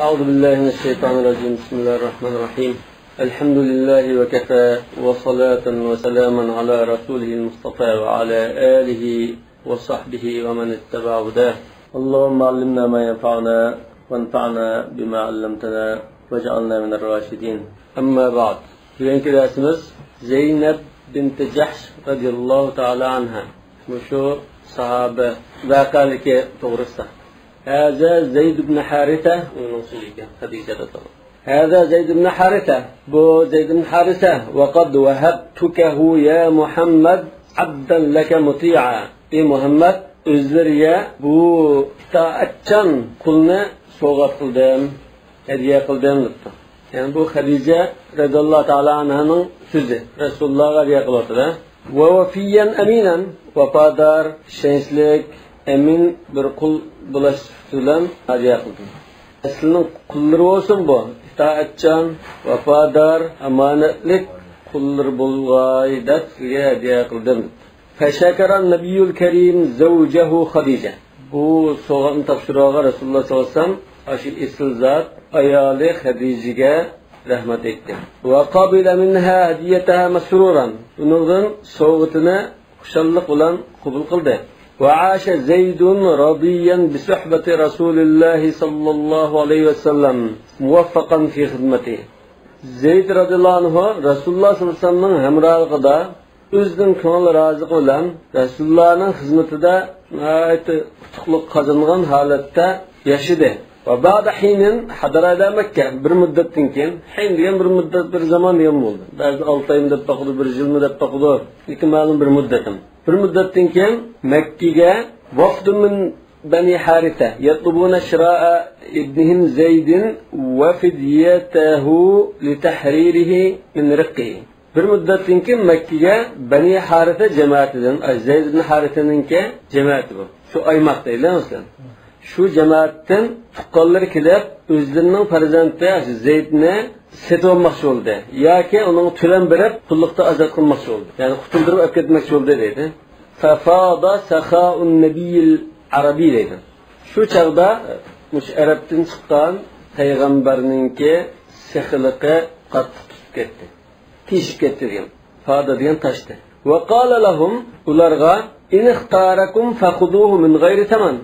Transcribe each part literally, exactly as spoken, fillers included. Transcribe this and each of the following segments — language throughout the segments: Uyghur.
أعوذ بالله من الشيطان الرجيم. بسم الله الرحمن الرحيم. الحمد لله وكفى، وصلاة وسلاما على رسوله المصطفى وعلى آله وصحبه ومن اتبع هداه. اللهم علمنا ما ينفعنا، وانفعنا بما علمتنا، واجعلنا من الراشدين. أما بعد. بۈگۈنكى دەرسىمىز زەينەپ بىنتى جەھش رەزىياللاھۇ تائالا ئەنھا. مۇشۇ ساھابە ۋەقەلىكى توغرىسىدا. ھازا زەيد ئىبن ھارىسە، ئۇنىڭ سۆزى ئىكەن، خەدىجە رەزىياللاھۇ. ھازا زەيد ئىبن ھارىسە، بۇ زەيد ئىبن ھارىسە، ۋەقەد ۋەھەبتۇكەھۇ يا مۇھەممەد ئەبدەن لەكە مۇتىئا. ئى مۇھەممەد، ئۆزلىرىگە بۇ ئىتائەتچان قۇلنى سوۋغات قىلدىم، ھەدىيە قىلدىم دەپتۇ. يەنى بۇ خەدىجە رەزىياللاھۇ تائالا ئەنھانىڭ سۆزى. رەسۇلۇللاھقا ھەدىيە قىلىۋاتىدۇ. ۋە ۋەفىييەن ئەمىنەن، ۋاپادار، ئىشەنچلىك، ئەمىن بىر قۇل بولۇش سۈپىتى بىلەن ھەدىيە قىلدىم. سىلىنىڭ قۇللىرى بولسۇن بۇ، ئىتائەتچان، ۋاپادار، ئامانەتلىك قۇللىرى بولغاي دەپ سىزگە ھەدىيە قىلدىم. فشكر النبي الكريم زوجه خديجة. بۇ سوۋغاتنى تاپشۇرۇۋالغان رەسۇلۇللاھ سەللەللاھۇ ئەلەيھى ۋەسەللەم ئاشۇ ئېسىل زات ئايالى خەدىجىگە رەھمەت ئېيتتى. وقبل منها هديتها مسرورا. ئۇنىڭدىن سوۋغىتىنى خۇشاللىق بىلەن قوبۇل قىلدى. وعاش زيد راضيا بصحبة رسول الله صلى الله عليه وسلم موفقا في خدمته. زەيد رەزىياللاھۇ ئەنھۇ رەسۇلۇللاھ سەللەللاھۇ ئەلەيھى ۋەسەللەمنىڭ ھەمراھلىقىدا ئۆزىنىڭ كۆڭۈل رازىلىقى بىلەن رەسۇلۇللاھنىڭ خىزمىتىدە ناھايىتى ئۇتۇقلۇق قازانغان ھالەتتە ياشىدى. وبعد حين حضر إلى مكة. بىر مۇددەتتىن كېيىن، ھىن دېگەن بىر مۇددەت، بىر زامان دېگەن بولىدۇ. بەزىدە ئالتە ئايمۇ دەپ باقىدۇ، بىر يىلمۇ دەپ باقىدۇ. لېكىن مەلۇم بىر مۇددەتتىن. بىر مۇددەتتىن كېيىن مەككىگە ۋەفدۇن مىن بەنى ھارىسە يەتلۇبۇنە شىراءە ئىبنىھىم زەيدىن ۋە فىديەتەھۇ لىتەھرىرىھى مىن رىققىھى. بىر مۇددەتتىن كېيىن مەككىگە بەنى ھارىسە جەمەتىدىن، ئاي، زەيد ئىبن ھارىسەنىڭكى جەمەتى بۇ. شۇ ئايماق دەيلى مەسىلەن. شۇ جەمەتتىن تۇغقانلىرى كېلىپ، ئۆزلىرىنىڭ پەرزەنتى زەيدنى سېتىۋالماقچى بولدى. ياكى ئۇنىڭغا تۆلەم بېرىپ، قۇللۇقتا ئازاد قىلماقچى بولدى. يەنى قۇتۇلدۇرۇپ ئەپ كەتمەكچى بولدى دەيدۇ. ففاض سخاء النبي العربي دەيدۇ. شۇ چاغدا مۇشۇ ئەرەبتىن چىققان پەيغەمبەرنىڭكى سېخىلىقى قاتتىق تۇتۇپ كەتتى. تېشىپ كەتتى دېگەن. فادا دېگەن تاشتى. وقال لهم، ئۇلارغا، إن اختاركم فخذوه من غير ثمن.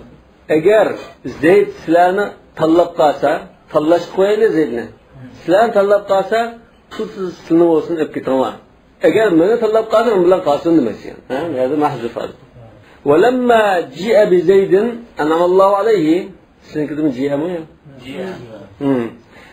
ئەگەر زەيد سىلەرنى تاللاپ قالسا، تاللاشقا قويايلى زەيدنى. سىلەرنى تاللاپ قالسا، پۇلسىز سىلىنىڭ بولسۇن، ئېلىپ كېتىڭلار. ئەگەر مېنى تاللاپ قالسا، مەن بىلەن قالسۇن دېمەكچى. ھە، بۇ يەردە مەھزۇف ھازىر. ولما جيء بزيد أنعم الله عليه. سىزنىڭكىدىمۇ جيءمۇ يا؟ جيء. ھىم.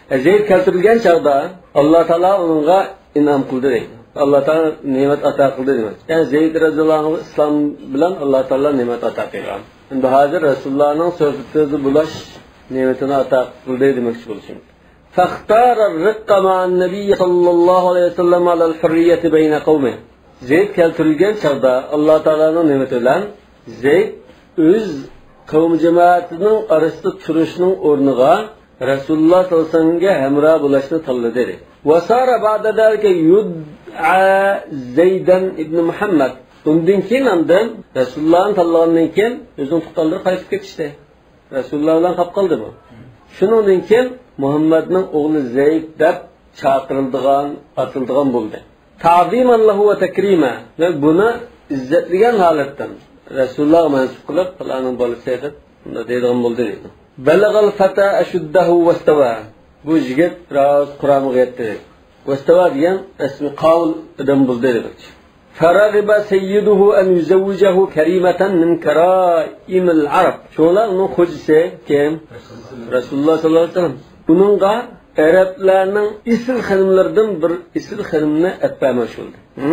ئە، زەيد كەلتۈرۈلگەن چاغدا ئاللا تائالا ئۇنىڭغا ئىنئام قىلدى دەيدۇ. ئاللا تائالا نېمەت ئاتا قىلدى دېمەك. يەنى زەيد رەزىياللاھۇ ئەنھۇغا ئىسلام بىلەن ئاللا تائالا نېمەت ئاتا قىلغان. ئەمدى ھازىر رەسۇلۇللانىڭ سۆھبىتىدە بولۇش نېمىتىنى ئاتا قىلدى دېمەكچى بولۇشى. فاختار الرق مع النبي صلى الله عليه وسلم على الحرية بين قومه. زەيد كەلتۈرۈلگەن چاغدا ئاللا تائالانىڭ نېمىتى بىلەن زەيد ئۆز قەۋم جامائىتىنىڭ ئارىسىدا تۇرۇشنىڭ ئورنىغا رەسۇلۇللا سەللەللاھۇ ئەلەيھى ۋەسەللەمگە ھەمراھ بولۇشنى تاللىدى. وصار بعد ذلك يدعى زيدا بن محمد. ئۇندىن كېيىن ئاندىن رەسۇلۇللانى تاللىغاندىن كېيىن ئۆزىنىڭ تۇغقانلىرى قايتىپ كېتىشتى. رەسۇلۇللا بىلەن قاپقالدى بۇ. شۇنىڭدىن كېيىن مۇھەممەدنىڭ ئوغلى زەيد دەپ چاقىرىلىدىغان، ئاتىلىدىغان بولدى. تعظيما له وتكريما. ۋە بۇنى ئىززەتلىگەن ھالەتتىن رەسۇلۇللاغا مەنسۇپ قىلىپ، پالانىڭ بالىسى دەپ بۇنداق دەيدىغان بولدى دەيدۇ. بلغ الفتى أشده واستوى. بۇ يىگىت بىراز قۇرامىغا يەتتى. ۋەستەۋا دېگەن ئەسلى قاۋۇل ئادەم بولدى دېمەكچى. فرغب سيده أن يزوجه كريمة من كرائم العرب. شۇڭا ئۇنىڭ خوجىسى كىم؟ رەسۇلۇللا سەللەللاھۇ ئەلەيھى ۋەسەللەم. ئۇنىڭغا ئەرەبلەرنىڭ ئېسىل خېنىملىرىدىن بىر ئېسىل خېنىمنى ئەپ بەرمەكچى بولدى. ھە؟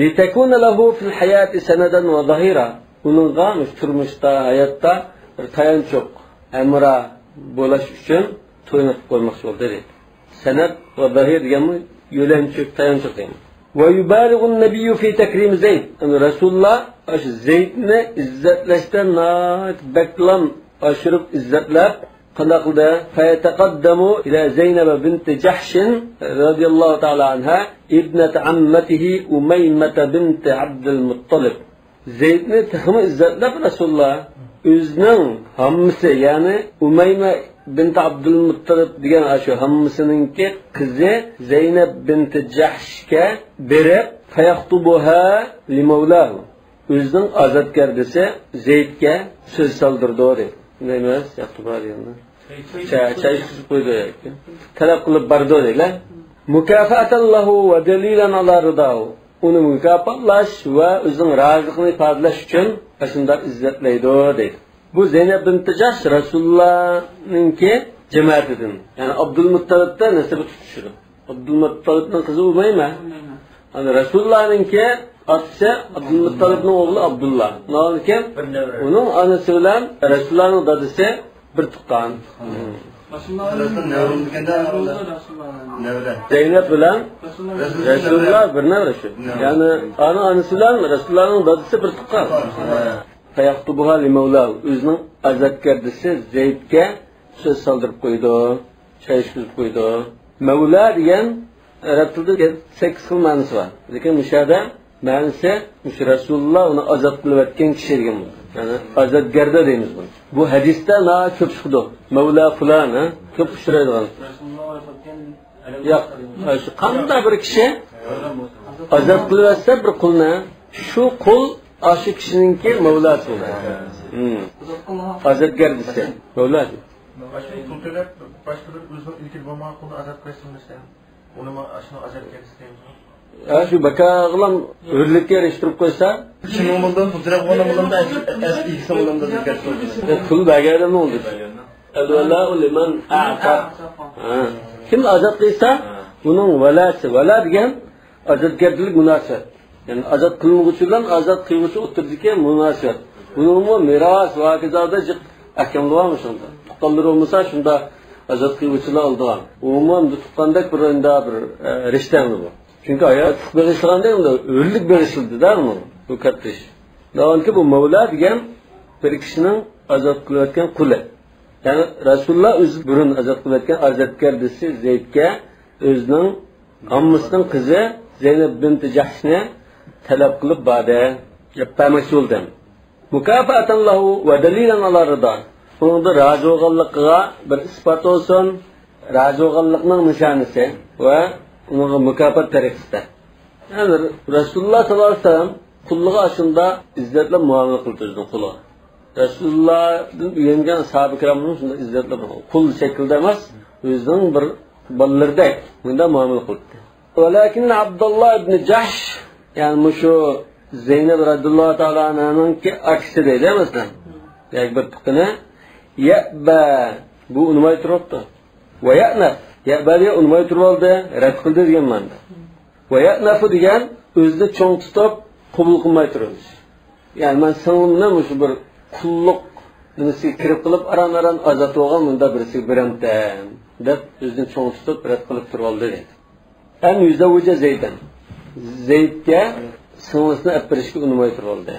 لتكون له في الحياة سندا وظهيرا. ئۇنىڭغا مۇشۇ تۇرمۇشتا، ھاياتتا بىر تايانچۇق، ھەمراھ بولۇش ئۈچۈن توينى قىلىپ قويماقچى بولدى دەيدۇ. سەند ۋە زاھىر دېگەنمۇ يۆلەنچۈك، تايانچۇق دېگەن. ويبالغ النبي في تكريم زيد. يەنى رەسۇلۇللا ئاشۇ زەيدنى ئىززەتلەشتە ناھايىتى بەكلا ئاشۇرۇپ ئىززەتلەپ، قانداق قىلدى؟ فيتقدم إلى زينب بنت جحش رضي الله تعالى عنها ابنة عمته أميمة بنت عبد المطلب. زەيدنى تېخىمۇ ئىززەتلەپ رەسۇلۇللا ئۆزىنىڭ ھاممىسى، يەنى ئۇمەيمە بىنت ئابدۇلمۇتتەلىب دېگەن ئاشۇ ھاممىسىنىڭكى قىزى زەينەپ بىنت جەھشكە بېرىپ، فيخطبها لمولاه، ئۆزىنىڭ ئازادگەردىسى زەيدكە سۆز سالدۇرىدۇ دەيدۇ. نېمە؟ ياقتۇ بار دېگەندە. چاي، چاي ئىچكۈزۈپ قويدى. تەلەپ قىلىپ بارىدۇ دەيدۇ. مكافأة له ودليلا على رضاه. ئۇنى مۇكاپاتلاش ۋە ئۆزىنىڭ رازىلىقىنى ئىپادىلەش ئۈچۈن ئاشۇنداق ئىززەتلەيدۇ دەيدۇ. بۇ زەينەپ بىنت جەھش رەسۇلۇللانىڭكى جەمەتىدىن، يەنى ئابدۇلمۇتتەلىپتە نەسەبى تۇتۇشىدۇ. ئابدۇلمۇتتەلىپنىڭ قىزى ئۇمەيمە. ئۇمەيمە. يەنى رەسۇلۇللانىڭكى ئاتىسى ئابدۇلمۇتتەلىپنىڭ ئوغلى ئابدۇللا. ئۇنىڭ ئانىسى بىلەن رەسۇلۇللانىڭ دادىسى بىر تۇغقان. رەسۇلۇللا نەۋرە دېگەندە، نەۋرە. زەينەپ بىلەن رەسۇلۇللا بىر نەۋرە شۇ. نەۋرە. يەنى ئانا ئانىسى بىلەن رەسۇلۇللانىڭ دادىسى بىر تۇغقان. ھە. فيخطبها لمولاه، ئۆزىنىڭ ئازادگەردىسى زەيدكە سۆز سالدۇرۇپ قويىدۇ، چاي ئىچكۈزۈپ قويىدۇ. مەۋلا دېگەن ئەرەب تىلىدا سەككىز خىل مەنىسى بار. لېكىن مۇشۇ يەردە مەنىسى مۇشۇ رەسۇلۇللا ئۇنى ئازاد قىلىۋەتكەن كىشى دېگەن بولىدۇ. يەنى ئازادگەردە دەيمىز بۇنى. بۇ ھەدىستە ناھايىتى كۆپ چىقىدۇ. مەۋلا فۇلان، ھە؟ كۆپ ئۇچرايدىغان. ياق، شۇ قانداق بىر كىشى ئازاد قىلىۋەتسە بىر قۇلنى، شۇ قۇل ئاشۇ كىشىنىڭكى مەۋلاسى بولىدۇ. ھىم. ئازادگەردىسى، مەۋلاسى. ئاشۇ پۇل تۆلەپ، باشقا بىر ئۆزىنىڭ ئىلكىدە بولمىغان قۇلنى ئازاد قىلىشنى دېسە، ئۇنىمۇ ئاشۇنىڭ ئازادگەردىسى دەيمىزغۇ؟ ھە، شۇ بەكارغىلا ھۆرلۈككە ئېرىشتۈرۈپ قويسا. كىم ئۇنىڭدىن پۇل تۆلەپ قويغان بولامدا، ئەس-، ئەس-، ئىگىسى بولامدا زاكات سورىدى. پۇل بەرگەن ئادەمنىڭ ئولدى. الولاء لمن أعتق. ھە. كىم ئازاد قىلسا، ئۇنىڭ ۋەلاسى، ۋەلا دېگەن ئازادگەردىلىك مۇناسىۋەت. يەنى ئازاد قىلمىغۇچى بىلەن ئازاد قىلغۇچى ئوتتۇرىدىكى مۇناسىۋەت. بۇنىڭمۇ مىراس ۋە ھاكازادا جىق ئەھكاملىرى بار شۇندا. تۇغقانلىرى بولمىسا شۇندا ئازاد قىلغۇچىلار ئالىدىغان. ئۇمۇ ئەمدى تۇغقاندەك بىر ئەمدى بىر، ئە، رىشتە ئەمدى بۇ. چۈنكى ھاياتلىق بېغىشلىغاندا ئەمدى ئۆلۈك بېغىشلىدى-دە ئۇنىڭ. بۇ كاتتا ئىش. دەۋانكى بۇ مەۋلا دېگەن بىر كىشىنىڭ ئازاد قىلىۋەتكەن قۇلى. يەنى رەسۇلۇللا ئۆزى بۇرۇن ئازاد قىلىۋەتكەن ئازادگەردىسى زەيدكە ئۆزىنىڭ ئاممىسىنىڭ قىزى زەينەپ بىنت جەھشنى تەلەپ قىلىپ باردى. دەپ بەرمەكچى بولدى. مۇكاپاتەن لەھۇ ۋە دەلىلەن ئالا رىدا. ئۇنىڭدا رازى بولغانلىقىغا بىر ئىسپات بولسۇن، رازى بولغانلىقنىڭ نىشانىسى ۋە ئۇنىڭغا مۇكاپات تەرىقىسىدە. يەنى رەسۇلۇللا ساللاللاھۇ ئەلەيھى ۋەسەللەم قۇللىرىغا ئاشۇنداق ئىززەت بىلەن مۇئامىلە قىلىدۇ ئۆزىنىڭ قۇلىغا. رەسۇلۇللادىن ئۆگەنگەن ساھابە كىرامنىڭ شۇنداق ئىززەتلىرى بار. قۇل شەكلىدە ئەمەس، ئۆزىنىڭ بىر بالىلىرىدەك مۇنداق مۇئامىلە قىلىدۇ. ۋەلەكىن ئابدۇللا ئىبنى جەھش، يەنى مۇشۇ زەينەپ رەزىياللاھۇ تائالا ئەنھانىڭكى ئاكىسى دەيدۇ، مەسىلەن. ياكى بىر تۇغقىنى. يەبە، بۇ ئۇنىماي تۇرۇپتۇ. ۋە يەنەف، يەبە دېگەن ئۇنىماي تۇرۇۋالدى، رەت قىلدى دېگەن مەنىدە. ۋە يەنەفۇ دېگەن ئۆزىنى چوڭ تۇتۇپ، قوبۇل قىلماي تۇرۇۋېلىش. يەنى مەن سىڭلىمنى مۇشۇ بىر قۇللۇق نېمىسىگە كىرىپ قېلىپ، ئاران-ئاران ئازاد بولغان مۇنداق بىرسىگە بېرەمتىم، دەپ ئۆزىنى چوڭ تۇتۇپ رەت قىلىپ تۇرۇۋالدى دەيدۇ. ئەن يۈزەۋۋىجە زەيدەن. زەيدكە سىڭلىسىنى ئەپ بېرىشكە ئۇنىماي تۇرۇۋالدى.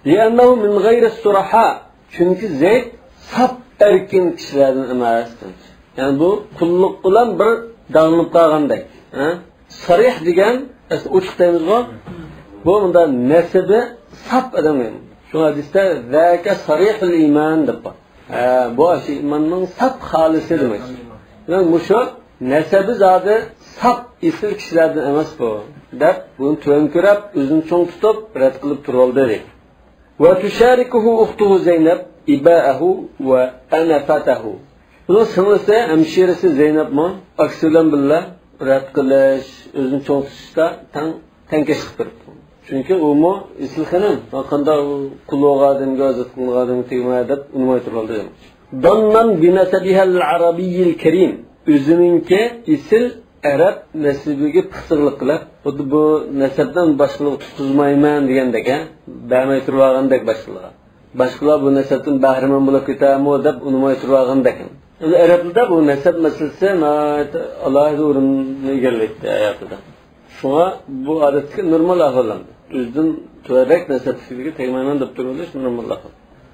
لىئەننەھۇ مىن غەيرى سۇرەھا. چۈنكى زەيد ساپ ئەركىن كىشىلەردىن ئەمەس. يەنى بۇ قۇللۇق بىلەن بىر داغلىنىپ قالغاندەك. ھە؟ سەرىھ دېگەن، ئەسلى ئوچۇق دەيمىزغۇ. بۇ مۇندا نەسىبى ساپ ئادەم دېگەن. شۇ ھەدىستە، «ذاكە سەرىھۇل ئىمان» دەپ بار. ھە، بۇ ئاشۇ ئىماننىڭ ساپ خالىسى دېمەك. دېمەك، مۇشۇ نەسەبى زادى ساپ ئېسىل كىشىلەردىن ئەمەس بۇ، دەپ، بۇنى تۆۋەن كۆرۈپ، ئۆزىنى چوڭ تۇتۇپ، رەت قىلىپ تۇرۇۋالدى. ۋە تۇشارىكۇھۇ ئۇختۇهۇ زەينەپ ئىبائەھۇ ۋە ئەنەفەتەھۇ. بۇنىڭ سىڭلىسى، ھەمشىرىسى زەينەپمۇ ئاكىسى بىلەن بىللە رەت قىلىش، ئۆزىنى چوڭ تۇتۇشتا تەڭ، تەڭكەشلىك بېرىپتۇ. چۈنكى ئۇمۇ ئېسىل خېنىم، قانداق قۇل بولغان ئادەمگە، ئازاد قىلىنغان ئادەمگە تېگىمەي دەپ ئۇنىماي تۇرۇۋالدى. ظەننەن بىنەسەبىھەل ئەرەبىييىل كەرىم. ئۆزىنىڭكى ئېسىل ئەرەب نەسىبىگە پىخسىقلىق قىلىپ، خۇددى بۇ نەسەبتىن باشقىلارغا تۇتقۇزمايمەن دېگەندەك، ھە؟ بەرمەي تۇرۇۋالغاندەك باشقىلارغا. باشقىلار بۇ نەسەبتىن بەھرىمەن بولۇپ كېتەرمۇ دەپ ئۇنىماي تۇرۇۋالغاندەك. ئەمدى ئەرەبلەردە بۇ نەسەب مەسىلىسى ناھايىتى ئالاھىدە ئورۇننى ئىگىلەيتتى ھاياتىدا. شۇڭا بۇ ئادەتتىكى نورمال ئەھۋال ئەمدى. ئۆزىدىن تۆۋەنرەك نەسەبتىكىلەرگە تەگمەيمەن دەپ تۇرۇۋېلىش نورمال ئەھۋال.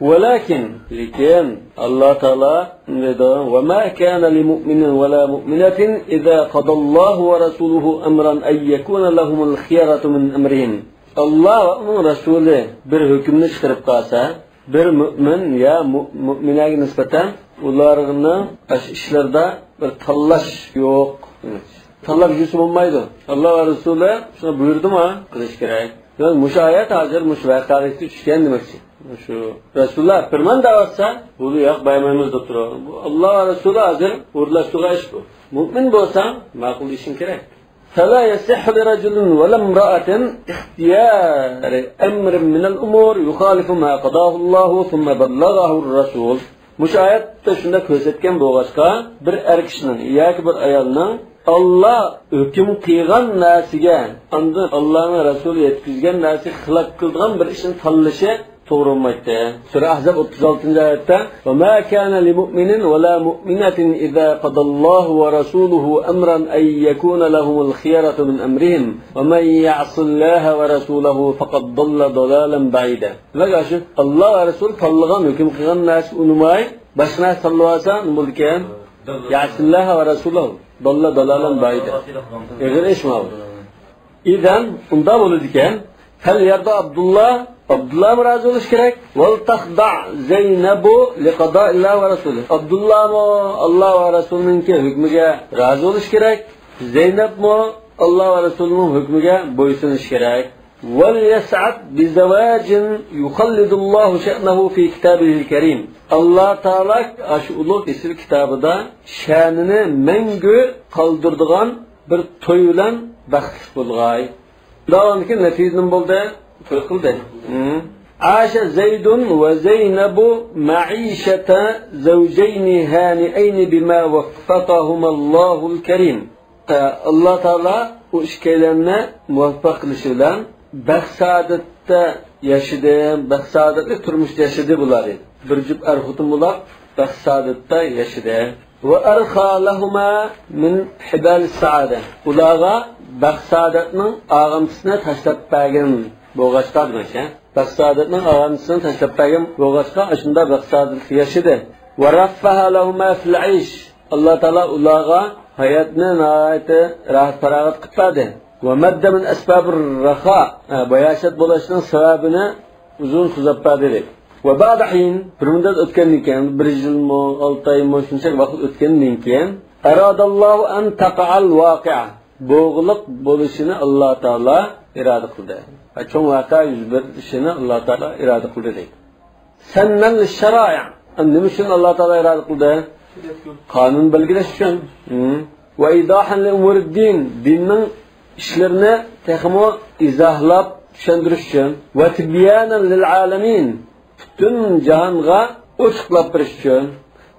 ۋەلەكىن، لېكىن، ئاللا تائالا دەيدۇ، «وما كان لمؤمن ولا مؤمنة إذا قضى الله ورسوله أمرا أن يكون لهم الخيرة من أمرهم.» ئاللا ۋە ئۇنىڭ رەسۇلى بىر ھۆكۈمنى چىقىرىپ قالسا، بىر مۆمىن يا مۇ-، مۆمىنەگە نىسبەتەن ئۇلارنىڭ ئاشۇ ئىشلىرىدا بىر تاللاش يوق. تاللاپ يۈرسە بولمايدۇ. ئاللا ۋە رەسۇلى شۇنى بۇيرۇدىمۇ قىلىش كېرەك. دېمەك، مۇشۇ ئايەت ھازىر مۇشۇ ۋەقەلىككە چۈشكەن دېمەكچى. شۇ رەسۇللار پەرمان دەۋاتسا، بۇ ياق، بەرمەيمىز دەپ تۇرۇۋاتىدۇ. بۇ ئاللا ۋە رەسۇلى ھازىر ئورۇنلاشتۇرغان ئىش بۇ. مۇئمىن بولساڭ، ماقۇللىشىڭ كېرەك. فلا يصح لرجل ولا امرأة اختيار أمر من الأمور يخالف ما قضاه الله ثم بلغه الرسول. مۇشۇ ئايەتتە شۇنداق كۆرسەتكەن بولغاچقا، بىر ئەر كىشىنىڭ ياكى بىر ئايالنىڭ ئاللا ھۆكۈم قىلغان نەرسىگە، ئاندىن ئاللانىڭ رەسۇلى يەتكۈزگەن نەرسىگە خىلاپ قىلىدىغان بىر ئىشنى تاللىشى توغرا بولمايتتى. سۈرە ئەھزاب ئوتتۇز ئالتىنچى ئايەتتە، وما كان لمؤمن ولا مؤمنة إذا قضى الله ورسوله أمرا أن يكون لهم الخيرة من أمرهم ومن يعص الله ورسوله فقد ضل ضلالا بعيدا. دېمەك، ئاشۇ ئاللا ۋە رەسۇل تاللىغان، ھۆكۈم قىلغان نەرسىگە ئۇنىماي، باشقا نەرسە تاللىۋالسا، نېمە بولىدىكەن؟ يعص الله ورسوله ضل ضلالا بعيدا. ئېغىر ئىش ماۋۇ. ئىزەن، ئۇنداق بولىدىكەن، فليرضى عبد الله، ئابدۇللامۇ رازى بولۇشى كېرەك. ولتخضع زينب لقضاء الله ورسوله. ئابدۇللامۇ ئاللا ۋە رەسۇلىنىڭكى ھۆكمىگە رازى بولۇشى كېرەك. زەينەپمۇ ئاللا ۋە رەسۇلىنىڭ ھۆكمىگە بويسۇنۇشى كېرەك. وليسعد بزواج يخلد الله شأنه في كتابه الكريم. ئاللا تائالا ئاشۇ ئۇلۇغ ئېسىل كىتابىدا شەنىنى مەڭگۈ قالدۇرىدىغان بىر توي بىلەن بەختلىك بولغاي. داۋامدىكى نەتىجە نېمە بولدى؟ توي قىلدى. ھە. عاش زيد وزينب معيشة زوجين هانئين بما وفقهما الله الكريم. ئە، ئاللا تائالا ئۇ ئىككىيلەننى مۇۋەپپەق قىلىشى بىلەن بەخت سائادەتتە ياشىدى، بەخت سائادەتلىك تۇرمۇشتا ياشىدى بۇلار. بىر جۈپ ئەر خوتۇن بولۇپ، بەخت سائادەتتە ياشىدى. وأرخى لهما من حبال السعادة. ئۇلارغا بەخت سائادەتنىڭ ئاغامچىسىنى تاشلاپ بەرگەن بولغاچقا دېمەكچى. بەخت سائادەتنىڭ ئاغامچىسىنى تاشلاپ بەرگەن بولغاچقا، ئاشۇنداق بەخت سائادەتلىك ياشىدى. ورفه لهما في العيش. ئاللا تائالا ئۇلارغا ھاياتنى ناھايىتى راھەت-پاراغەت قىلىپ بەردى. ومد من أسباب الرخاء، ھە، باياشات بولۇشنىڭ سەۋەبىنى ئۇزۇن سوزاپ بەردى. وبعد حين، بىر مۇددەت ئۆتكەندىن كېيىن، بىر يىلمۇ، ئالتە ئايمۇ، شۇنچە ۋاقىت ئۆتكەندىن كېيىن، أراد الله أن تقع الواقعة، بولغۇلۇق بولۇشىنى ئاللا تائالا ئىرادە قىلدى. ھە، چوڭ ۋەقە يۈز بېرىشىنى ئاللا تائالا ئىرادە قىلدى دەيدۇ. سنا للشرائع. نېمە ئۈچۈن ئاللا تائالا ئىرادە قىلدى؟ قانۇن بەلگىلەش ئۈچۈن. ھە. وإيضاحا لأمور الدين. دىننىڭ ئىشلىرىنى تېخىمۇ ئىزاھلاپ چۈشەندۈرۈش ئۈچۈن. وتبيانا للعالمين. پۈتۈن جاھانغا ئوچۇقلاپ بېرىش ئۈچۈن.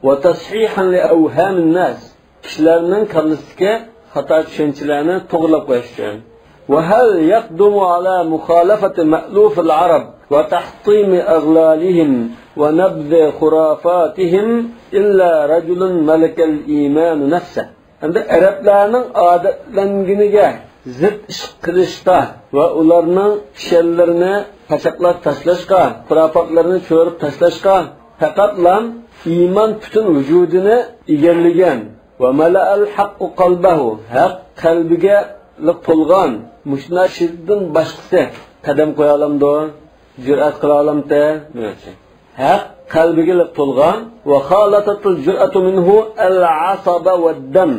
وتصحيحا لأوهام الناس. كىشىلەرنىڭ كاللىسىدىكى خاتا چۈشەنچىلەرنى توغرىلاپ قويۇش ئۈچۈن. وهل يقدم على مخالفة مألوف العرب وتحطيم أغلالهم ونبذ خرافاتهم إلا رجل ملك الإيمان نفسه. ئەمدى ئەرەبلەرنىڭ ئادەتلەنگىنىگە زىت ئىش قىلىشقا ۋە ئۇلارنىڭ كىشەنلىرىنى پاچاقلاپ تاشلاشقا، خۇراپاتلىرىنى چۆرۈپ تاشلاشقا پەقەتلا ئىمان پۈتۈن ۋۇجۇدىنى ئىگىلىگەن، وملأ الحق قلبه، ھەق قەلبىگە لىق تولغان، مۇشۇنداق كىشىدىن باشقىسى قەدەم قويالامدۇ؟ جۈرئەت قىلالامتى؟ ھەق قەلبىگە لىق تولغان. وخالطت الجرأة منه العصب والدم.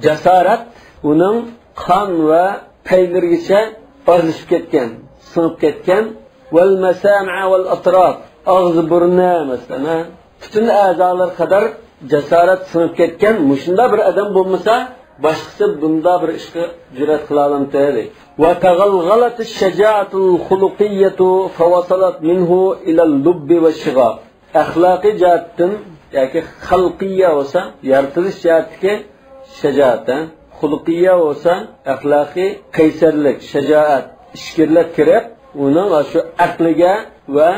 جاسارەت ئۇنىڭ قان ۋە پەيلىرىگىچە ئارىلىشىپ كەتكەن، سىڭىپ كەتكەن. والمسامع والأطراف. ئاغزى، بۇرنى، مەسىلەن، ھە؟ پۈتۈن ئەزالىرى قەدەر جاسارەت سىڭىپ كەتكەن مۇشۇنداق بىر ئادەم بولمىسا، باشقىسى بۇنداق بىر ئىشقا جۈرئەت قىلالامتى؟ وتغلغلت الشجاعة الخلقية فوصلت منه إلى اللب والشغاف. ئەخلاقىي جەھەتتىن ياكى خەلقىيە بولسا، يارىتىلىش جەھەتتىكى شاجائەت، خۇلقىيە بولسا، ئەخلاقىي قەيسەرلىك، شاجائەت ئىچكىرىلەپ كىرىپ، ئۇنىڭ شۇ ئەقلىگە ۋە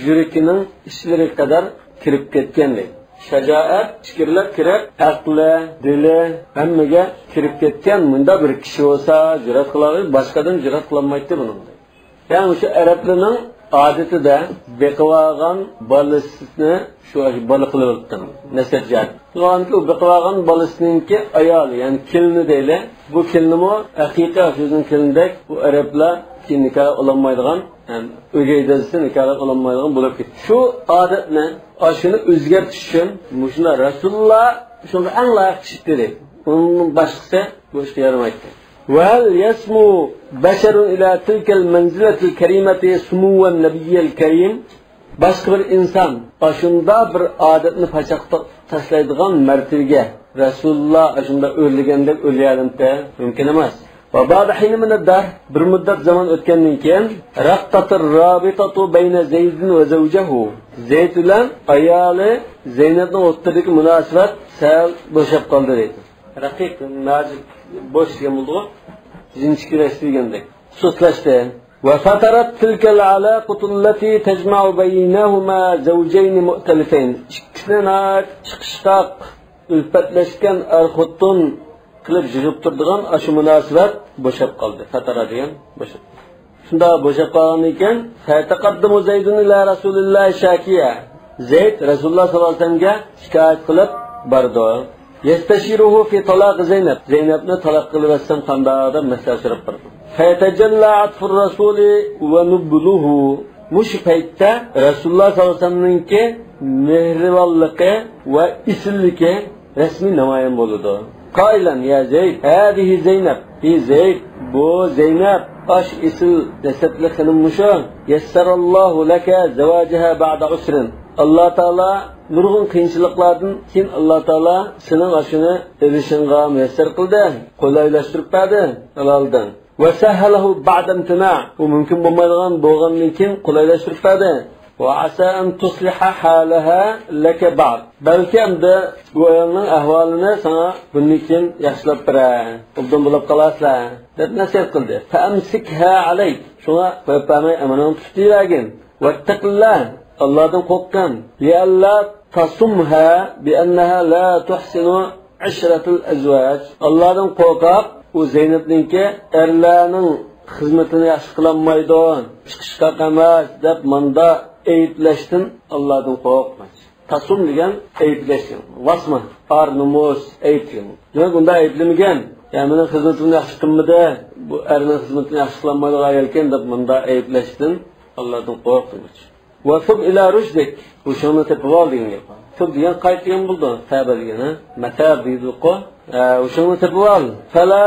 يۈرىكىنىڭ ئىچلىرىگە قەدەر كىرىپ كەتكەن دەيدۇ. شاجائەت ئىچكىرىلەپ كىرىپ، ئەقلى، دىلى، ھەممىگە كىرىپ كەتكەن مۇنداق بىر كىشى بولسا، جۈرئەت قىلالىدۇ، باشقا ئادەم جۈرئەت قىلالمايتتى بۇنىڭغا. يەنى مۇشۇ ئەرەبلەرنىڭ ئادىتىدە بېقىۋالغان بالىسىنى شۇ بالا قىلىۋېلىپتۇ، نەسەب جەھەتتىن. ئۇ بېقىۋالغان بالىسىنىڭكى ئايالى، يەنى كېلىنى دەيلى، بۇ كېلىنىمۇ ھەقىقىي ئۆزىنىڭ كېلىنىدەك، بۇ ئەرەبلەر كېيىن نىكاھ قىلالمايدىغان ئۆگەي دەزىسى نىكاھلاپ ئالالمايدىغان بولۇپ كەتتى. شۇ ئادەتنى، ئاشۇنى ئۆزگەرتىش ئۈچۈن مۇشۇنداق رەسۇلۇللا شۇنىڭغا ئەڭ لايىق كىشى دېدى. ئۇنىڭدىن باشقىسى بۇ ئىشقا يارىمايتتى. وهل يسمو بشر إلى تلك المنزلة الكريمة سمو النبي الكريم؟ باشقا بىر ئىنسان ئاشۇنداق بىر ئادەتنى پاچاققا تاشلايدىغان مەرتىۋىگە رەسۇلۇللا ئاشۇنداق ئۆرلىگەندەك ئۆرلىيەلەمتى؟ مۇمكىن ئەمەس. وبعد حين من الدهر، بىر مۇددەت زامان ئۆتكەندىن كېيىن، رقت الرابطة بين زيد وزوجه، زەيد بىلەن ئايالى زەينەپنىڭ ئوتتۇرىدىكى مۇناسىۋەت سەل بوشاپ قالدى دەيدۇ. رەقىق، نازۇك، بوش دېگەن بولىدىغۇ، جىنچىكلەشتى دېگەندەك، سۇسلاشتى. وفترت تلك العلاقة التي تجمع بينهما زوجين مؤتلفين، ئىككىسىنى ناھايىتى چىقىشقاق، ئۈلپەتلەشكەن ئەر-خوتۇن قىلىپ يىغىپ تۇرىدىغان ئاشۇ مۇناسىۋەت بوشاپ قالدى. فترة دېگەن بوشاپ. شۇنداق بوشاپ قالغاندىن كېيىن، فيتقدم زيد إلى رسول الله شاكيا، زەيد رەسۇلۇللا ساللاللاھۇ ئەلەيھى ۋەسەللەمگە شىكايەت قىلىپ بارىدۇ. يستشيره في طلاق زينب، زەينەپنى تالاق قىلىۋەتسەم قانداق دەپ مەسلىھەت سوراپ بارىدۇ. فيتجلى عطف الرسول ونبله، مۇشۇ پەيتتە رەسۇلۇللا ساللاللاھۇ ئەلەيھى ۋەسەللەمنىڭكى مېھرىبانلىقى ۋە ئېسىللىكى رەسمىي نامايان بولىدۇ. قائلا يا زيد، هذه زينب، ئى زەيد، بۇ زەينەپ، ئاش ئېسىل نەسەبلىك خېنىم مۇشۇ. يسر الله لك زواجها بعد عسر، ئاللا تائالا نۇرغۇن قىيىنچىلىقلاردىن كېيىن ئاللا تائالا سېنىڭ ئاشۇنى ئېلىشىڭغا مۇيەسسەر قىلدى، قولايلاشتۇرۇپ بەردى، ھالالدىن. وسهله بعد امتناع، ئۇ مۇمكىن بولمايدىغان بولغاندىن كېيىن قولايلاشتۇرۇپ بەردى. وعسى أن تصلح حالها لك بعد، بەلكى ئەمدى بۇ ئايالنىڭ ئەھۋالىنى ساڭا بۇندىن كېيىن ياخشىلاپ بېرەي، ئوبدان بولاپ قالارسىلەر، دەپ نەسىھەت قىلدى. فأمسكها عليك، شۇڭا قويۇپ بەرمەي ئەمرىڭنى تۇتۇۋەرگىن. واتق الله، ئاللادىن قورققىن. لئلا تصمها بأنها لا تحسن عشرة الأزواج، ئاللادىن قورقۇپ، ئۇ زەينەپنىڭكى ئەرلەرنىڭ خىزمىتىنى ياخشى قىلالمايدۇ، چىقىشقاق ئەمەس دەپ ماندا ئەيىبلەشتىن ئاللادىن قورق. تاسۇم دېگەن ئەيىبلەش، ۋاسما، ئار نومۇس، ئەيىب دېگەن. دېمەك، ئۇنداق ئەيىبلىمىگەن. يا مېنىڭ خىزمىتىمنى ياخشى قىلمىدى، بۇ ئەرنىڭ خىزمىتىنى ياخشى قىلالمايدىغان ئايالكەن دەپ مۇنداق ئەيىبلەشتىن ئاللادىن قورق دېمەكچى. وتب إلى رشدك، ھوشۇڭنى تېپىۋال دېگەن گەپ. تۇب دېگەن قايت دېگەن بولىدۇ. تەبە دېگەن، ھە؟ مەتەب دېيدۇقۇ. ھە، ھوشۇڭنى تېپىۋال. فلا